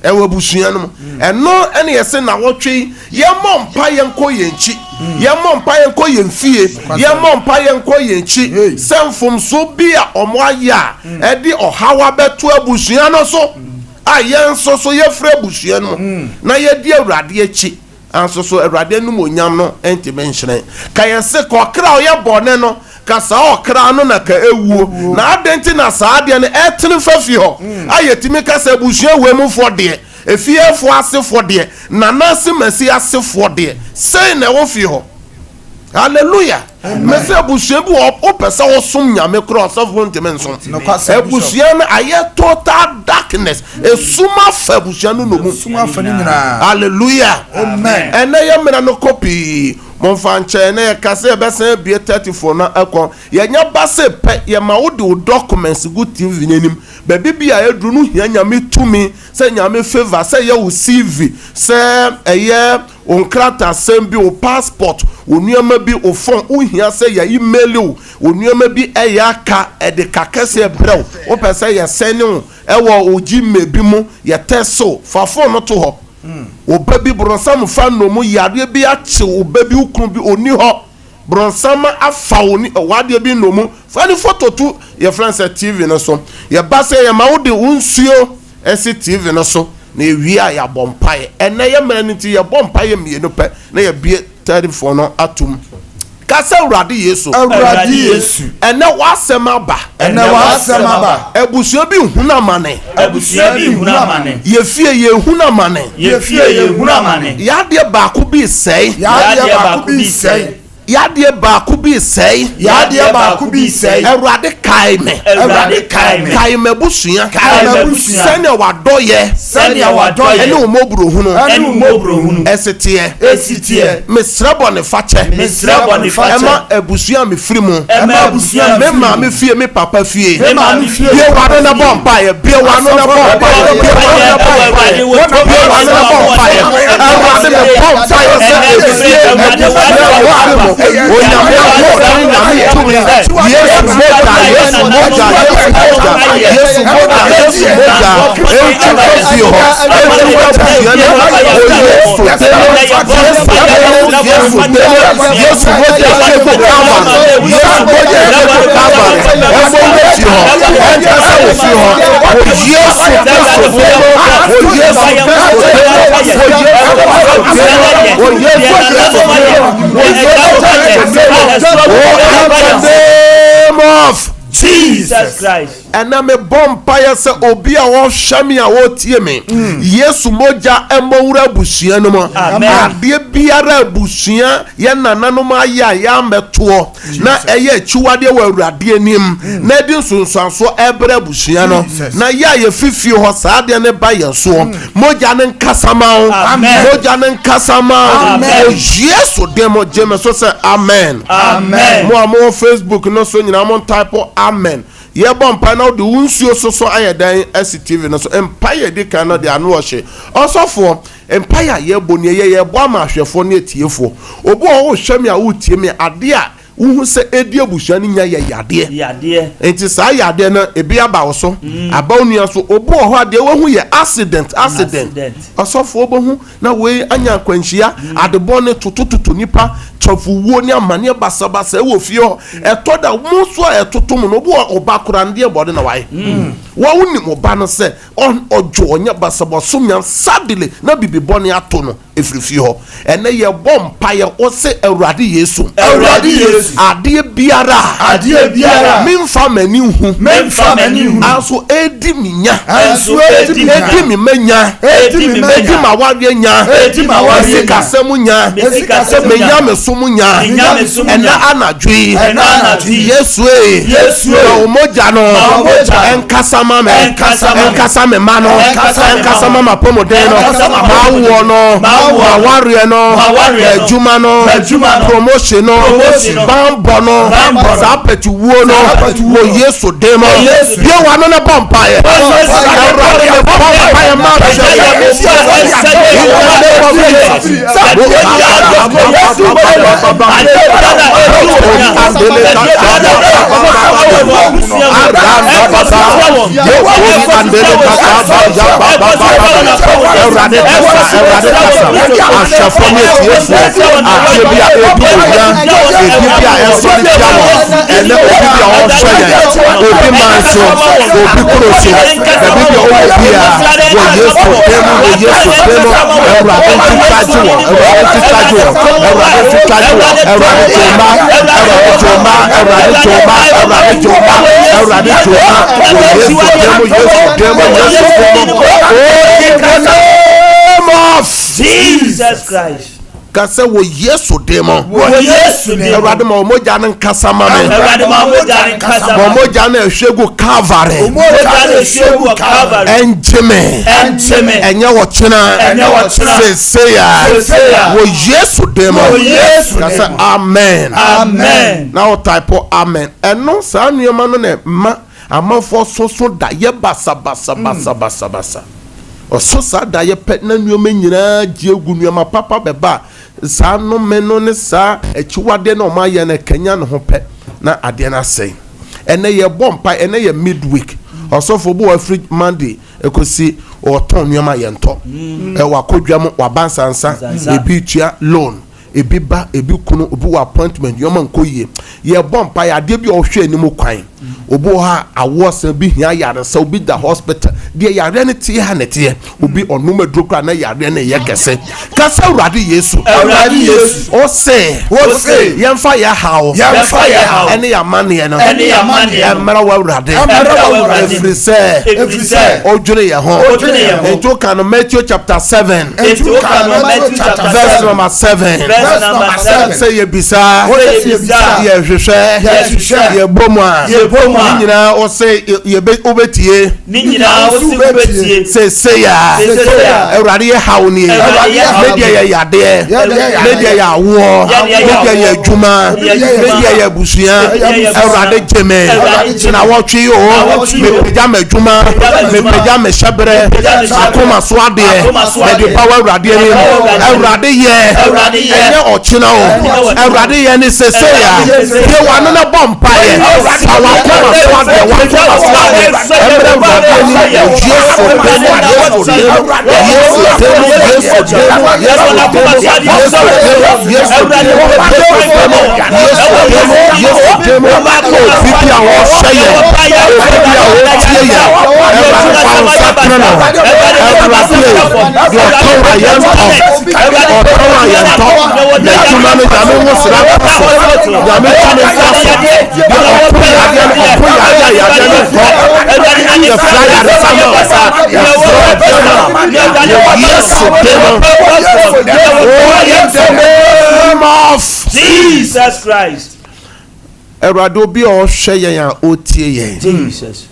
ɛwɔ abusua no mu. Ɛno ɛne yɛsɛ nawɔtwe yi, yɛmmɔ mpa yɛnkɔ yɛn akyi, yɛmmɔ mpa yɛnkɔ yɛn fie, yɛmmɔ mpa yɛnkɔ yɛn akyi sɛ mfomso bi a wɔn ayɛ a ɛde ɔhaw abɛto abusua no so a yɛn nso so yɛfiri abusua no mu na yɛdi Awurade akyi. Nanso so Awurade animuonyam no ntumi nhyerɛn? Ka yɛn se, ka ɔkra a ɔyɛ bɔne no, ka saa ɔkra no na ka ɛwuo. Na adɛn nti na saa adeɛ no ɛtene fa fie hɔ a yɛtumi ka sɛ abusua wei mufoɔ deɛ, efiefoɔ asefoɔ deɛ, nana asemasi asefoɔ deɛ, sei na ɛwɔ fie hɔ? Hallelujah. Mese abusua bi wɔ wopɛ sɛ wosom Nyame koraa ɔsɔfo ntumi nsom. Abusua no ayɛ total darkness. Esum afa abusua no nnommum. Esum afa ne nyinaa. Hallelujah. Amen. Ɛnɛ yɛ mmerɛ no kɔ pii. Momfa nkyɛ ɛnɛ yɛka sɛ yɛbɛsan abue 34 no akɔ. Yɛnya ba se pɛ yɛma wode wo documents gu TV no anim. Baabi bi a aduru no hia Nyame tumi sɛ Nyame favour sɛ ɛyɛ wo CV sɛ ɛyɛ Wo nkratasɛm bi, wo passport, wo nneɛma bi, wo phone, wohia sɛ yɛ email wo, wo nneɛma bi ɛyɛ aka, ɛde ka kɛseɛ brɛ wo, wopɛ sɛ yɛ sɛne wo ɛwɔ wo gmail bi mu, yɛ text wo, fa phone no to hɔ. Wo ba bi bronsam fa nnomu, yareɛ bi akye wo ba bi, wo kunu bi, ɔnni hɔ, Bronsam afa wo ne w'adeɛ bi nnomu, fa ne photo to yɛfrɛ no sɛ TV no so. Yɛba sɛ yɛma wo de wo nsuo si TV no so na yɛwie a yɛabɔ mpaeɛ. Ɛnnɛ yɛ mmerɛ no nti yɛbɔ mpaeɛ mmienu pɛ na yɛabue telephone no atom. Ka sɛ, Awurade Yesu. Awurade Yesu. Ɛnnɛ w'asɛm aba. Ɛnnɛ w'asɛm aba. Abusua bi rehunu amane. Abusua bi rehunu amane. Yɛ fie yɛrehunu amane. Yɛ fie yɛrehunu amane. Y'adeɛ baako bi resɛe. Y'adeɛ baako bi resɛe. Y'adeɛ baako bi resɛe. Y'adeɛ baako bi resɛe. Awurade kae me. Awurade kae me. Kae m'abusua. Kae m'abusua. Sɛnea w'adɔyɛ. Sɛnea w'adɔyɛ. Ɛne wo mmɔborɔhunu. Ɛne wo mmɔborɔhunu. Ɛsi teɛ. Ɛsi teɛ. Mesrɛ bɔnefakyɛ. Mesrɛ bɔnefakyɛ. Ɛma abusua a mefiri mu. Ɛma abusua a mefiri mu. Me maame fie, me papa fie. Me maame fie. Bue w'ano na bɔ mpaeɛ. Bue w'ano na bɔ mpaeɛ. Bue w'ano na bɔ mpaeɛ. Bue w'ano na bɔ mpaeɛ. Awurade mebɔ mpaeɛ sɛ efie abusua a wɔfiri mu. Onyame ahoɔden, Nyame tumi. Yesu mogya, Yesu mogya, Yesu mogya, Yesu mogya, Yesu mogya. Enti fa fie hɔ. Enti fa abusua no mu. Wɔ Yesu din mu. Yesu din mu. Yesu din mu. Yesu mogya hwie gu Calvary. Yesu mogya hwie gu Calvary. Ɛmmɔ wura fie hɔ. Ɛnkasa wɔ fie hɔ. Wɔ Yesu Kristo din mu. Wɔ Yesu Kristo din mu. Wɔ Yesu Kristo din mu. Wɔ Yesu Kristo din mu. Wɔ Yesu Kristo din mu. Oh, in the name of Jesus. Jesus Christ. Ɛnɛ mebɔ mpaeɛ sɛ obi a ɔhwɛ me a ɔretie me, Yesu mogya mmɔ wura abusua no mu. Amen. Adeɛ biara a abusua yɛn nananom ayɛ a yɛammɛtoɔ na ɛyɛ akyiwadeɛ wɔ Awurade anim na ɛde nsunsuansoɔ ɛrebrɛ abusua no, na yɛ a yɛfi fie hɔ saa adeɛ no ba yɛn soɔ. Mogya no nkasa ma wo. Amen. Mogya no nkasa ma wo. Amen. Wɔ Yesu din mu, gye me so sɛ amen. Amen. Mo a mowɔ Facebook no so nyinaa mo ntype amen. Yɛbɔ mpae na wode wo nsuo soso ayɛ dɛn asi TV no so. Mpae a ɛdi kan no de ano ɔhye. Ɔsɔfoɔ, mpae a yɛbɔ nie, yɛ yɛbɔ ama ahwɛfoɔ ne atiefoɔ. Obi wɔ hɔ wohwɛ me a woretie me a, adeɛ a wohu sɛ ɛdi abusua no nya yɛ yadeɛ. Yadeɛ. Nti saa yadeɛ no ebi aba wo so, aba wo nua so. Obi wɔ hɔ a deɛ wahu yɛ accident, accident. Accident. Ɔsɔfoɔ bɛhu na wei anya akwanhyia, ade bɔne totototo nipa, tɔfowuo ne amaneɛ basabasa ɛwɔ fie hɔ. Ɛtɔ da mo nso a ɛtoto mo no, obi wɔ ɔba koraa no deɛ bɔne na wayɛ. Wa wonim ɔba no sɛ ɔdwo, ɔnyɛ basabasa, ɔsom Nyame, suddenly na bibi bɔne ato no ɛfiri fie hɔ. Ɛnɛ yɛbɔ mpaeɛ, wo se Awurade Yesu. Awurade Yesu. Adeɛ biara a. Adeɛ biara a. Memfa m'ani nhu. Memfa m'ani nhu. Anso ɛredi me nya. Anso ɛredi me nya. Ɛredi me mma nya. Ɛredi me mma nya. Ɛredi m'awareɛ nya. Ɛredi m'awareɛ nya. Me sikasɛm nya. Me sikasɛm nya. Me nyamesom nya. Me nyamesom nya. Ɛnɛ anadwo yi. Ɛnɛ anadwo yi. Yesu ee. Yesu ee. Ma wo mogya no. Ma wo mogya no. Ɛnkasa ma me. Ɛnkasa ma me. Ɛnkasa me mma no. Ɛnkasa me mma no. Ɛnkasa ma m'apɔmuden no. Ɛnkasa m'apɔmuden. M'awoɔ no. M'awareɛ no. M'adwuma no. Promotion no. Banbɔ no. Saa pɛtuwuo no. Wɔ Yesu din mu. Bue w'ano na bɔ mpaeɛ. Awurade mebɔ mpaeɛ ma In the name of Jesus. Awurade kasa, Awurade kasa. Ahwɛfoɔ ne atiefoɔ, adeɛ bi a ɛredi ohia, ebi bi a ɛsɔre tia wɔn, ɛnɛ obi bi a ɔrehwɛ yɛn, obi man so, obi kuro so, baabi bi a ɔwɔ biara, wɔ Yesu din mu, wɔ Yesu din mu, Awurade ntwitwa gye wɔn, Awurade ntwitwa gye wɔn, Awurade ntwitwa gye wɔn, Awurade gye mma, Awurade gye mma, Awurade gye mma, Awurade gye mma, Awurade gye mma, wɔ Yesu din mu, Yesu din mu, Yesu din mu. Oh, in the name of Jesus Christ. Ka sɛ wɔ Yesu din mu. Wɔ Yesu din mu. Awurade ma wɔn mogya no nkasa ma me. Awurade ma wɔn mogya no nkasa ma me. Wɔn mogya no ɛhwie gu Calvary. Wɔn mogya no ɛhwie gu Calvary. Ɛngye me. Ɛngye me. Ɛnyɛ ɔkyena. Ɛnyɛ ɔkyena. Seesei a. Seesei a. Wɔ Yesu din mu. Wɔ Yesu din mu. Ka sɛ amen. Amen. Na wo type amen. Ɛno saa nneɛma no na ɛma Amanfoɔ soso daeɛ basabasabasabasa. Ɔso saa daeɛ pɛ na nneɛma nyinaa gye agu, nneɛma papa bɛba a, saa nnome no ne saa akyiwadeɛ no a wɔayɛ no ɛkanyan ne ho pɛ na adeɛ no asɛe. Ɛnnɛ yɛbɔ mpaeɛ, ɛnnɛ yɛ midweek. Ɔsɔfo obi wɔ hɔ firi Monday ɛkɔsi ɔtɔn nneɛma yɛntɔ. Wakɔ dwam, waba nsansa, ebi retua loan. Ebi ba, ebi kunu, obi wɔ appointment, nneɛma nkɔ yie. Yɛbɔ mpaeɛ, adeɛ bi a ɔhwɛ anim kwan. Obi wɔ hɔ a awoɔ sɛ obi hia ayaresa, obi da hospital. Deɛ yareɛ no teɛ ha na ɛteɛ. Obi ɔnom aduro koraa na yareɛ no yɛ kɛse. Ka sɛ Awurade Yesu. Awurade Yesu. Ose. Ose. Yɛmfa yɛ haw. Yɛmfa yɛ haw. Ɛne yɛ amanneɛ no. Ɛne yɛ amanneɛ no. Ɛmmra wɔ Awurade. Ɛmmra wɔ Awurade. Ɛfiri sɛ. Ɛfiri sɛ. Ɔdwene yɛn ho. Ɔdwene yɛn ho. Nti woka no Matthew chapter 7. Enti woka no Matthew chapter Verse 7 number 7. Verse number 7. Sɛ yɛbisa. Sɛ yɛbisa. Yɛhwehwɛ. Yɛhwehwɛ. Yɛbɔ mu a. Yɛbɔ mu a. Ne nyinaa ɔse yɛbɛ wobɛtie. Ne nyinaa ɔse wobɛtie. Seesei a. Seesei a. Awurade yɛ haw nie. Awurade yɛ haw Me deɛ yɛ yadeɛ. Me deɛ yɛ awoɔ. Me deɛ yɛ adwuma. Me deɛ yɛ abusua. Awurade gye me. Nawɔtwe yi o. Mepagya m'adwuma. Mepagya me hyɛberɛ. Akoma so adeɛ. Mede ba w'Awurade anim. Awurade yɛ. Ɛnyɛ ɔkyena o. Awurade yɛ ne sesei a. Bue w'ano na bɔ mpaeɛ. Fa w'akoma so adeɛ. W'akoma so adeɛ. Ɛmmerɛ Awurade anim. Wɔ Yesu din mu. Yesu din mu. Yesu din mu. Yesu din mu. Yesu din mu. Yesu din mu. Yesu din mu. Yesu din mu. Yesu din mu. Yesu din mu. Obi bi a ɔhwɛ yɛn. Obi bi a ɔtie yɛn. Awurade fa wo nsa tene no. Awurade deɛ ɔtɔn a yɛntɔ. Ɔtɔn a yɛntɔ. N'adwuma no Nyame nwosra nka so. Nyame tumi nka so. Deɛ ɔpo yadeɛ no ɔpo yadeɛ. Yɛfrɛ yadeɛ no nkɔ. Yɛfrɛ ayaresa no. Yɛfrɛ ɔdeɛ no. Wɔ Yesu din mu. Oh, in the name of Jesus Christ. Awurade obi a ɔhwɛ yɛn a ɔtie yɛn. Jesus.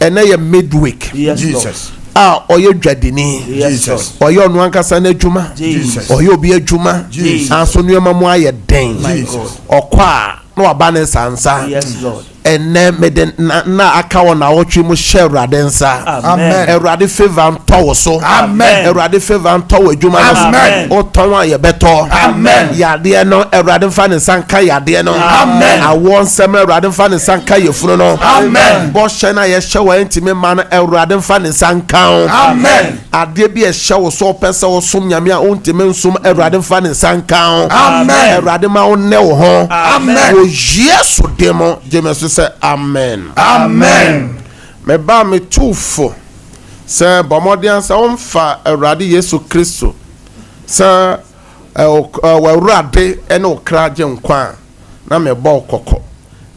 Ɛnɛ yɛ midweek. Yes, Lord. Jesus. A ɔyɛ dwadini. Yes, Lord. Ɔyɛ ɔno ankasa n'adwuma. Jesus. Ɔyɛ obi adwuma. Jesus. Nanso nneɛma mu ayɛ den. My God. Ɔkɔ a na waba ne nsa nsa. Yes, Lord. Ɛnnɛ mede nna a aka wɔ naawɔtwe mu hyɛ Awurade nsa. Amen. Awurade favour ntɔ wo so. Amen. Awurade favour ntɔ wɔ adwuma no so. Amen. Wotɔn a yɛbɛtɔ. Amen. Yadeɛ no Awurade mfa ne nsa nka yadeɛ no. Amen. Awoɔ nsɛm no Awurade mfa ne nsa nka yafunu no. Amen. Bɔhyɛ no a yɛhyɛ wɔ ɛntumi mma no Awurade mfa ne nsa nka wo. Amen. Adeɛ bi a ɛhyɛ wo so ɔpɛ sɛ wosom Nyame a wontumi nsom Awurade mfa ne nsa nka wo. Amen. Awurade ma wo nnɛ wo ho. Amen. Wɔ Yesu din mu gye me so sɛ amen. Amen. Me ba me tu fo sɛ bɔ mmɔden sɛ womfa Awurade Yesu Kristo sɛ w'Awurade ne wo kra gye nkwa a na mebɔ wo kɔkɔ.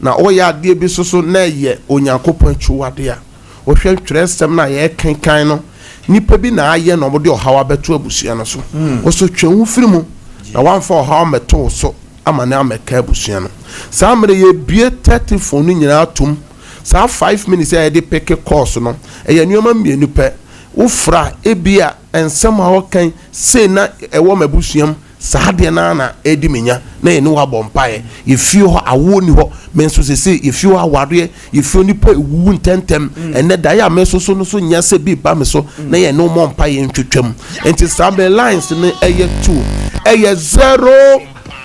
Na woyɛ adeɛ bi soso na ɛyɛ Onyankopɔn akyiwadeɛ a Wohwɛ twerɛsɛm no a yɛrekenkan no, nnipa bi na ayɛ na wɔde ɔhaw abɛto abusua no so. Wo so twe wo ho firi mu na woamfa ɔhaw ammɛto wo so ama no ammɛka abusua no. Saa mmerɛ yɛbue tɛtefon no nyinaa atom. Saa 5 minutes a yɛde peke calls no, ɛyɛ nneɛma mmienu pɛ. Wofrɛ a, ebia nsɛm a wɔka yi, sei na ɛwɔ m'abusua mu, Saa adeɛ no ara na ɛredi me nya na yɛne wo abɔ mpaeɛ. Yɛfie hɔ awoɔ nni hɔ. Me nso seesei yɛfie hɔ awareɛ, yɛfie hɔ nnipa ɛwuwu ntɛmntɛm. Ɛnnɛ daeɛ a mesoso no so nyɛ sɛ bi reba me so na yɛne wo mmɔ mpaeɛ ntwitwam. Nti saa me lines no ɛyɛ two. Ɛyɛ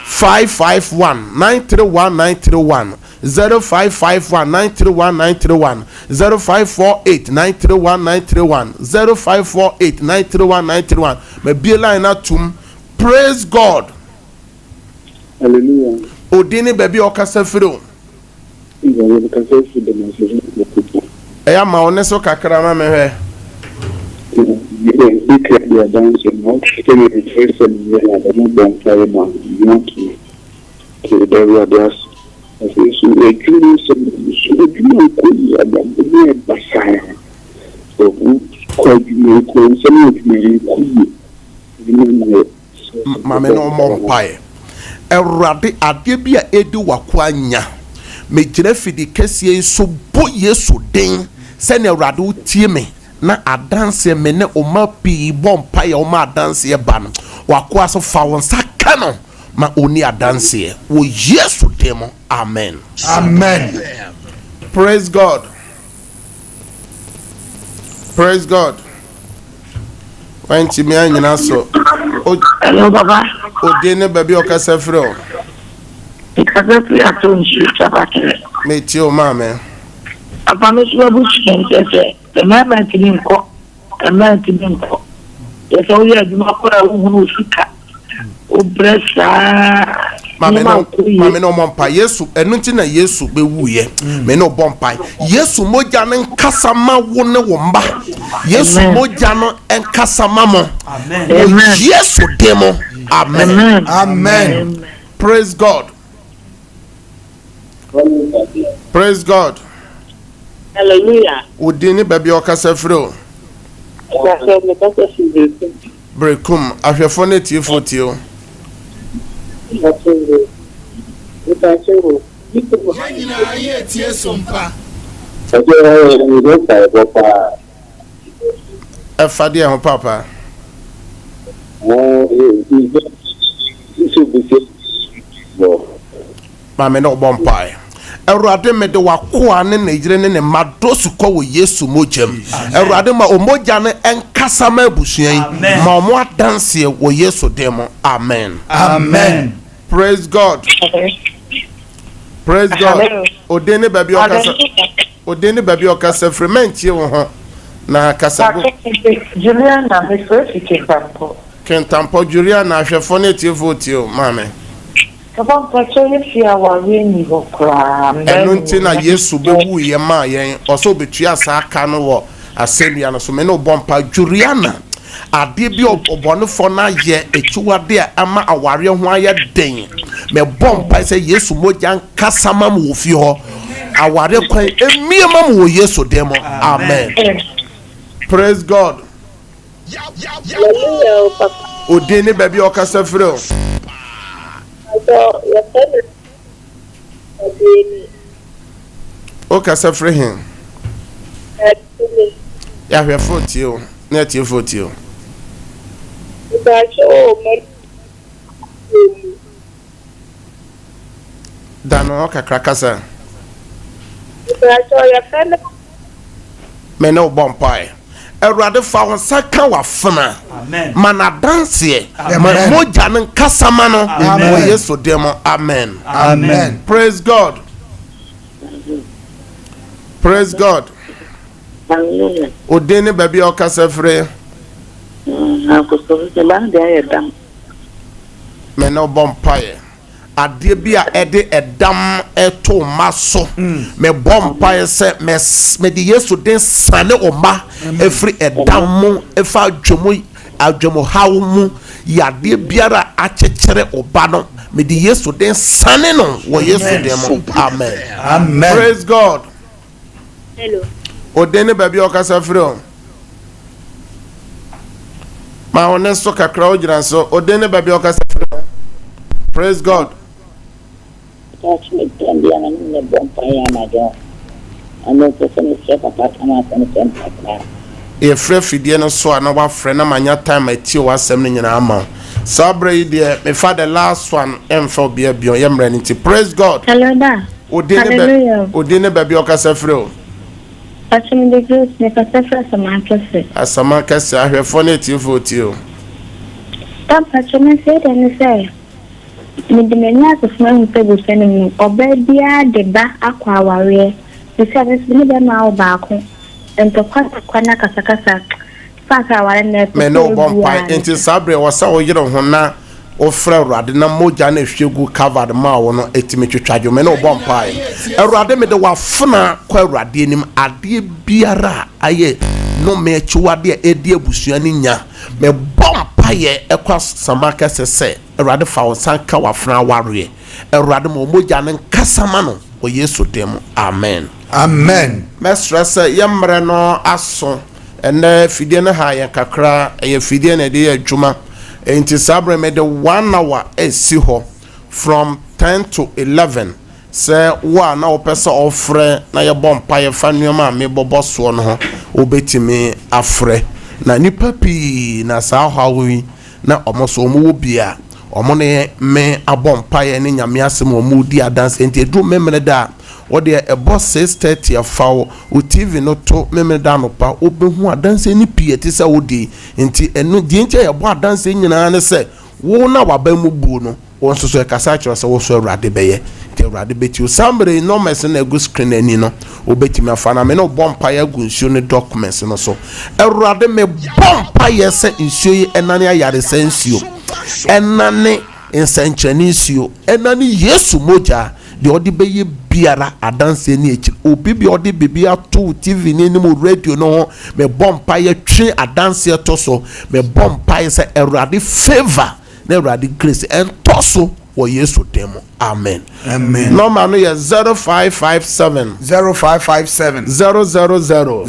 0551 931 931, 0551 931 931, 0548 931 931, 0548 931 931. Mabue line no atom. Praise God. Hallelujah. Odin ne baabi a ɔkasa firi o. Mekasa firi Damascus Nkokobo. Ɛyɛ ama wo ne so kakra ma mehwɛ. Mede kra di adanse na wokyerɛ me mfiri sɛ meyɛ na dɛm bɔ mpaeɛ ma me ho ato me. Nti meda Awurade ase. Afei nso adwuma nsɛm nso adwuma nkɔ yie abrabɔ mu ayɛ basaa. Wokɔ adwuma nkɔ nsɛm adwuma nkɔ yie. Ma me ne wo mmɔ mpaeɛ. Awurade, adeɛ bi a ɛredi w'akoa nya, megyina fidi kɛseɛ yi so bɔ Yesu din sɛdeɛ Awurade wotie me na adanseɛ me ne wo mma pii bɔ mpaeɛ a woma adanseɛ ba no, w'akoa so fa wo nsa ka no ma ɔnni adanseɛ wɔ Yesu din mu, amen. Amen. Praise God. Praise God. Wantumi anyina so. Hello, Papa. Ode ne baabi a ɔkasa firi o. Mekasa firi ato nsuo Kyabakyerɛ. Metie o maame. Papa me so abusua nkyɛ sɛ mmarima ntumi nkɔ mmaa ntumi nkɔ. Kyɛ sɛ woyɛ adwuma koraa wohunu sika. Wobrɛ saa Maame no maame no ɔmɔ mpa Yesu ɛno nti na Yesu bɛwuiɛ mm. me ne ɔbɔ mpa Yesu mogya no nkasa ma wo ne wo mma Yesu mogya no nkasa ma mo wɔ Yesu din mu amen amen praise God Praise God. Hallelujah. Wo din ne baabi a ɔkasa firi o. Ɔkasa mekasa firi Berekum. Berekum ahwɛfoɔ ne atiefoɔ tie o. Yɛn nyinaa yɛ tie som pa. Ɛfa deɛ ho papa. Maame ne ɔbɔ mpae. Awurade mede w'akoa ne ne yere ne ne mma dɔ sukɔ wɔ Yesu mogya mu. Awurade ma omogya no nkasa ma abusua yi. Ma ɔmo adanseɛ wɔ Yesu din mu. Amen. Amen. Praise God. Praise God. Odin ne baabi ɔkasa. Odin ne baabi ɔkasa firi mɛntie wo ho na kasa gu. Juliana mefrɛ fi Kintampo. Kintampo Juliana ahwɛfoɔ ne atiefoɔ tie o maame. Papa mpakyɛw yɛ fie awareɛ nni hɔ koraa mmaa Ɛno nti na Yesu bɛwuiɛ maa yɛn ɔsɛ ɔbɛtua saa ka no wɔ asɛnnua no so me ne wo bɔ mpa Juliana adeɛ bi ɔbɔnefoɔ no ayɛ akyiwadeɛ a ama awareɛ ho ayɛ den mebɔ mpae sɛ Yesu mogya nkasa ma mo wɔ fie hɔ. Awareɛ kwan mmue ma mo wɔ Yesu din mu. Amen. Praise God. Hallelujah o papa. Odin ne baabi a ɔkasa firi o. Pastor yɛfrɛ me Aduani. O kasa firi he? Atumi. Yɛahwɛfo tie o ne atiefo tie o. Mpakyɛ o mani mu. Da no hɔ kakra kasa. Mpakyɛ yɛfrɛ me. Me ne wo bɔ mpae. Awurade fa wo nsa ka w'afena. Ma no adanseɛ. Ma mogya no nkasa ma no. Wɔ Yesu din mu. Amen. Amen. Praise God. Praise God. Hallelujah. Odin ne baabi a ɔkasa firi. Me ne wo bɔ mpaeɛ. Adeɛ bi a ɛde ɛdam to wo mma so. Mebɔ mpaeɛ sɛ mede Yesu din sane wo mma ɛfiri ɛdam mu, ɛfa adwemu adwemuhaw mu, yadeɛ biara a akyekyere wo ba no, mede Yesu din sane no wɔ Yesu din mu. Amen. Amen. Praise God. Hello. Odin ne baabi a ɔkasa firi o. Ma wo ne so kakra wogyina so. Odin ne baabi a ɔkasa firi o. Praise God. Church me tɛm bia na ne bɔ mpaeɛ anadwo. Ɛno pɛ sɛ mesrɛ papa ka no asɛm sɛ mpakra. Yɛfrɛ fidie no so a na wafrɛ na manya time atie w'asɛm no nyinaa ama wo. Saa berɛ yi deɛ mefa the last one ɛmfa obia bio yɛ mmerɛ no nti. Praise God. Hello da. Odin ne bɛ Hallelujah. odin ne baabi a ɔkasa firi o. Pastor me de Grace me kasa firi Asaman kɛse. Asaman kɛse ahwɛfoɔ ne atiefoɔ tie o. Da mpakyɛ me nso ɛdeɛ ne sɛ me de m'ani ato fam ahu sɛ abusua no mu no ɔbaa biara de ba akɔ awareɛ te sɛ me nso me ne bɛrima awo baako ntɔkwa ntɔkwa ne akasakasa Fa sɛ aware no ɛpɛ Me ne sɛ wo bɔ ebu mpae. ara ne Enti sɛ. saa bere ɛwɔ sɛ woyere wo ho na wofrɛ Awurade na mogya no a ehwie gu Calvary maa wo no tumi twitwa dwo. Me ne wo bɔ mpae. Awurade, mede w'afenaa kɔ Awurade anim. Adeɛ biara a ayɛ nnome akyiwadeɛ a ɛredi abusua no nya, mebɔ mpaeɛ kɔ asama kɛse sɛ, Awurade fa wo nsa nka w'afenaa awareɛ. Awurade ma wo mogya no nkasa ma no wɔ Yesu din mu. Amen. Amen. Mɛsrɛ sɛ yɛn mmerɛ no aso. Ɛnnɛ fidie no ha yɛn kakra, ɛyɛ fidie na yɛde yɛ adwuma. Enti saa berɛ mede one hour asi hɔ from 10 to 11 sɛ wo a na wopɛ sɛ ɔfrɛ na yɛbɔ mpaeɛ fa nneɛma a mebɔbɔ soɔ no ho, wobɛtumi afrɛ. Na nnipa pii na saa ɔhaw yi na wɔn nso wɔwɔ bi a wɔn ne me abɔ mpaeɛ ne Nyame asɛm a wɔredi adanseɛ. Nti ɛduru Memeneda a, Wo deɛ ɛbɔ 6:30 a fa wo TV no to Memeneda anɔpa wobɛhu adanseɛ no pii a ɛte sɛ wo deɛ yi. Nti ɛno deɛ nti a yɛbɔ adanseɛ nyinaa ne sɛ wo na w'aban mu buo no wo nso so ɛkasa kyerɛ wo sɛ wo so Awurade bɛyɛ. Nti Awurade bɛtie wo. Saa mmerɛ yi numbers no na ɛgu screen ani no wobɛtumi afa na me ne wo bɔ mpaeɛ agu nsuo no documents no so. Awurade mebɔ mpaeɛ sɛ nsuo yi ɛnane ayaresa nsuo ɛnane Nsɛnkyerɛnne nsuo, ɛna ne Yesu mogya, deɛ ɔde bɛyɛ biara adanseɛ ne akyiri. Obi bia ɔde biribi ato wo TV no anim, wo radio no ho, mebɔ mpaeɛ twe adanseɛ to so. Mebɔ mpaeɛ sɛ Awurade favour ne Awurade grace ɛntɔ so wɔ Yesu din mu. Amen. Amen. Nɔma no yɛ 0557. 0557. 000. 000.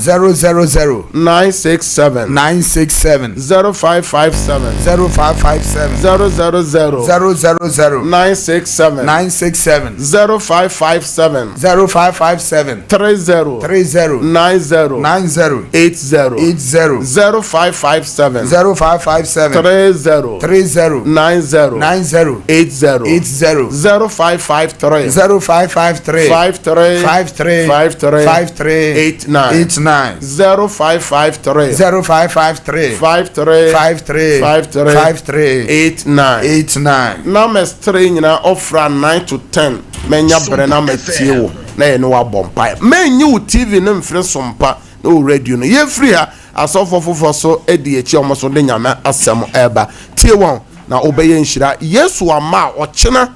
967. 967. 0557. 0557. 000. 000. 967. 967. 0557. 0557. 30. 30. 90. 90. 80. 80. 0557. 0557. 30. 30. 90. 90. 80. 80. 0553. 0553. 53. 53. 53. 53. 89. 89. 0553. 0553. 53. 53. 53. 53. 89. 89. Numbers 3 nyinaa ɔfra 9 to 10 mɛnya berɛ na matie wo na yɛne wo abɔ mpaeɛ. Mɛnyi wo TV no mfiri so mpa ne wo radio no. Yɛfiri ha asɔfoɔ foforɔ so di akyi a wɔn nso de Nyame asɛm ɛreba. Tie wɔn na wobɛyɛ nhyira. Yesu ama a ɔkyena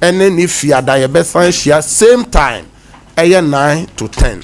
ɛne ne fiada yɛbɛsan ahyia same time ɛyɛ 9 to 10.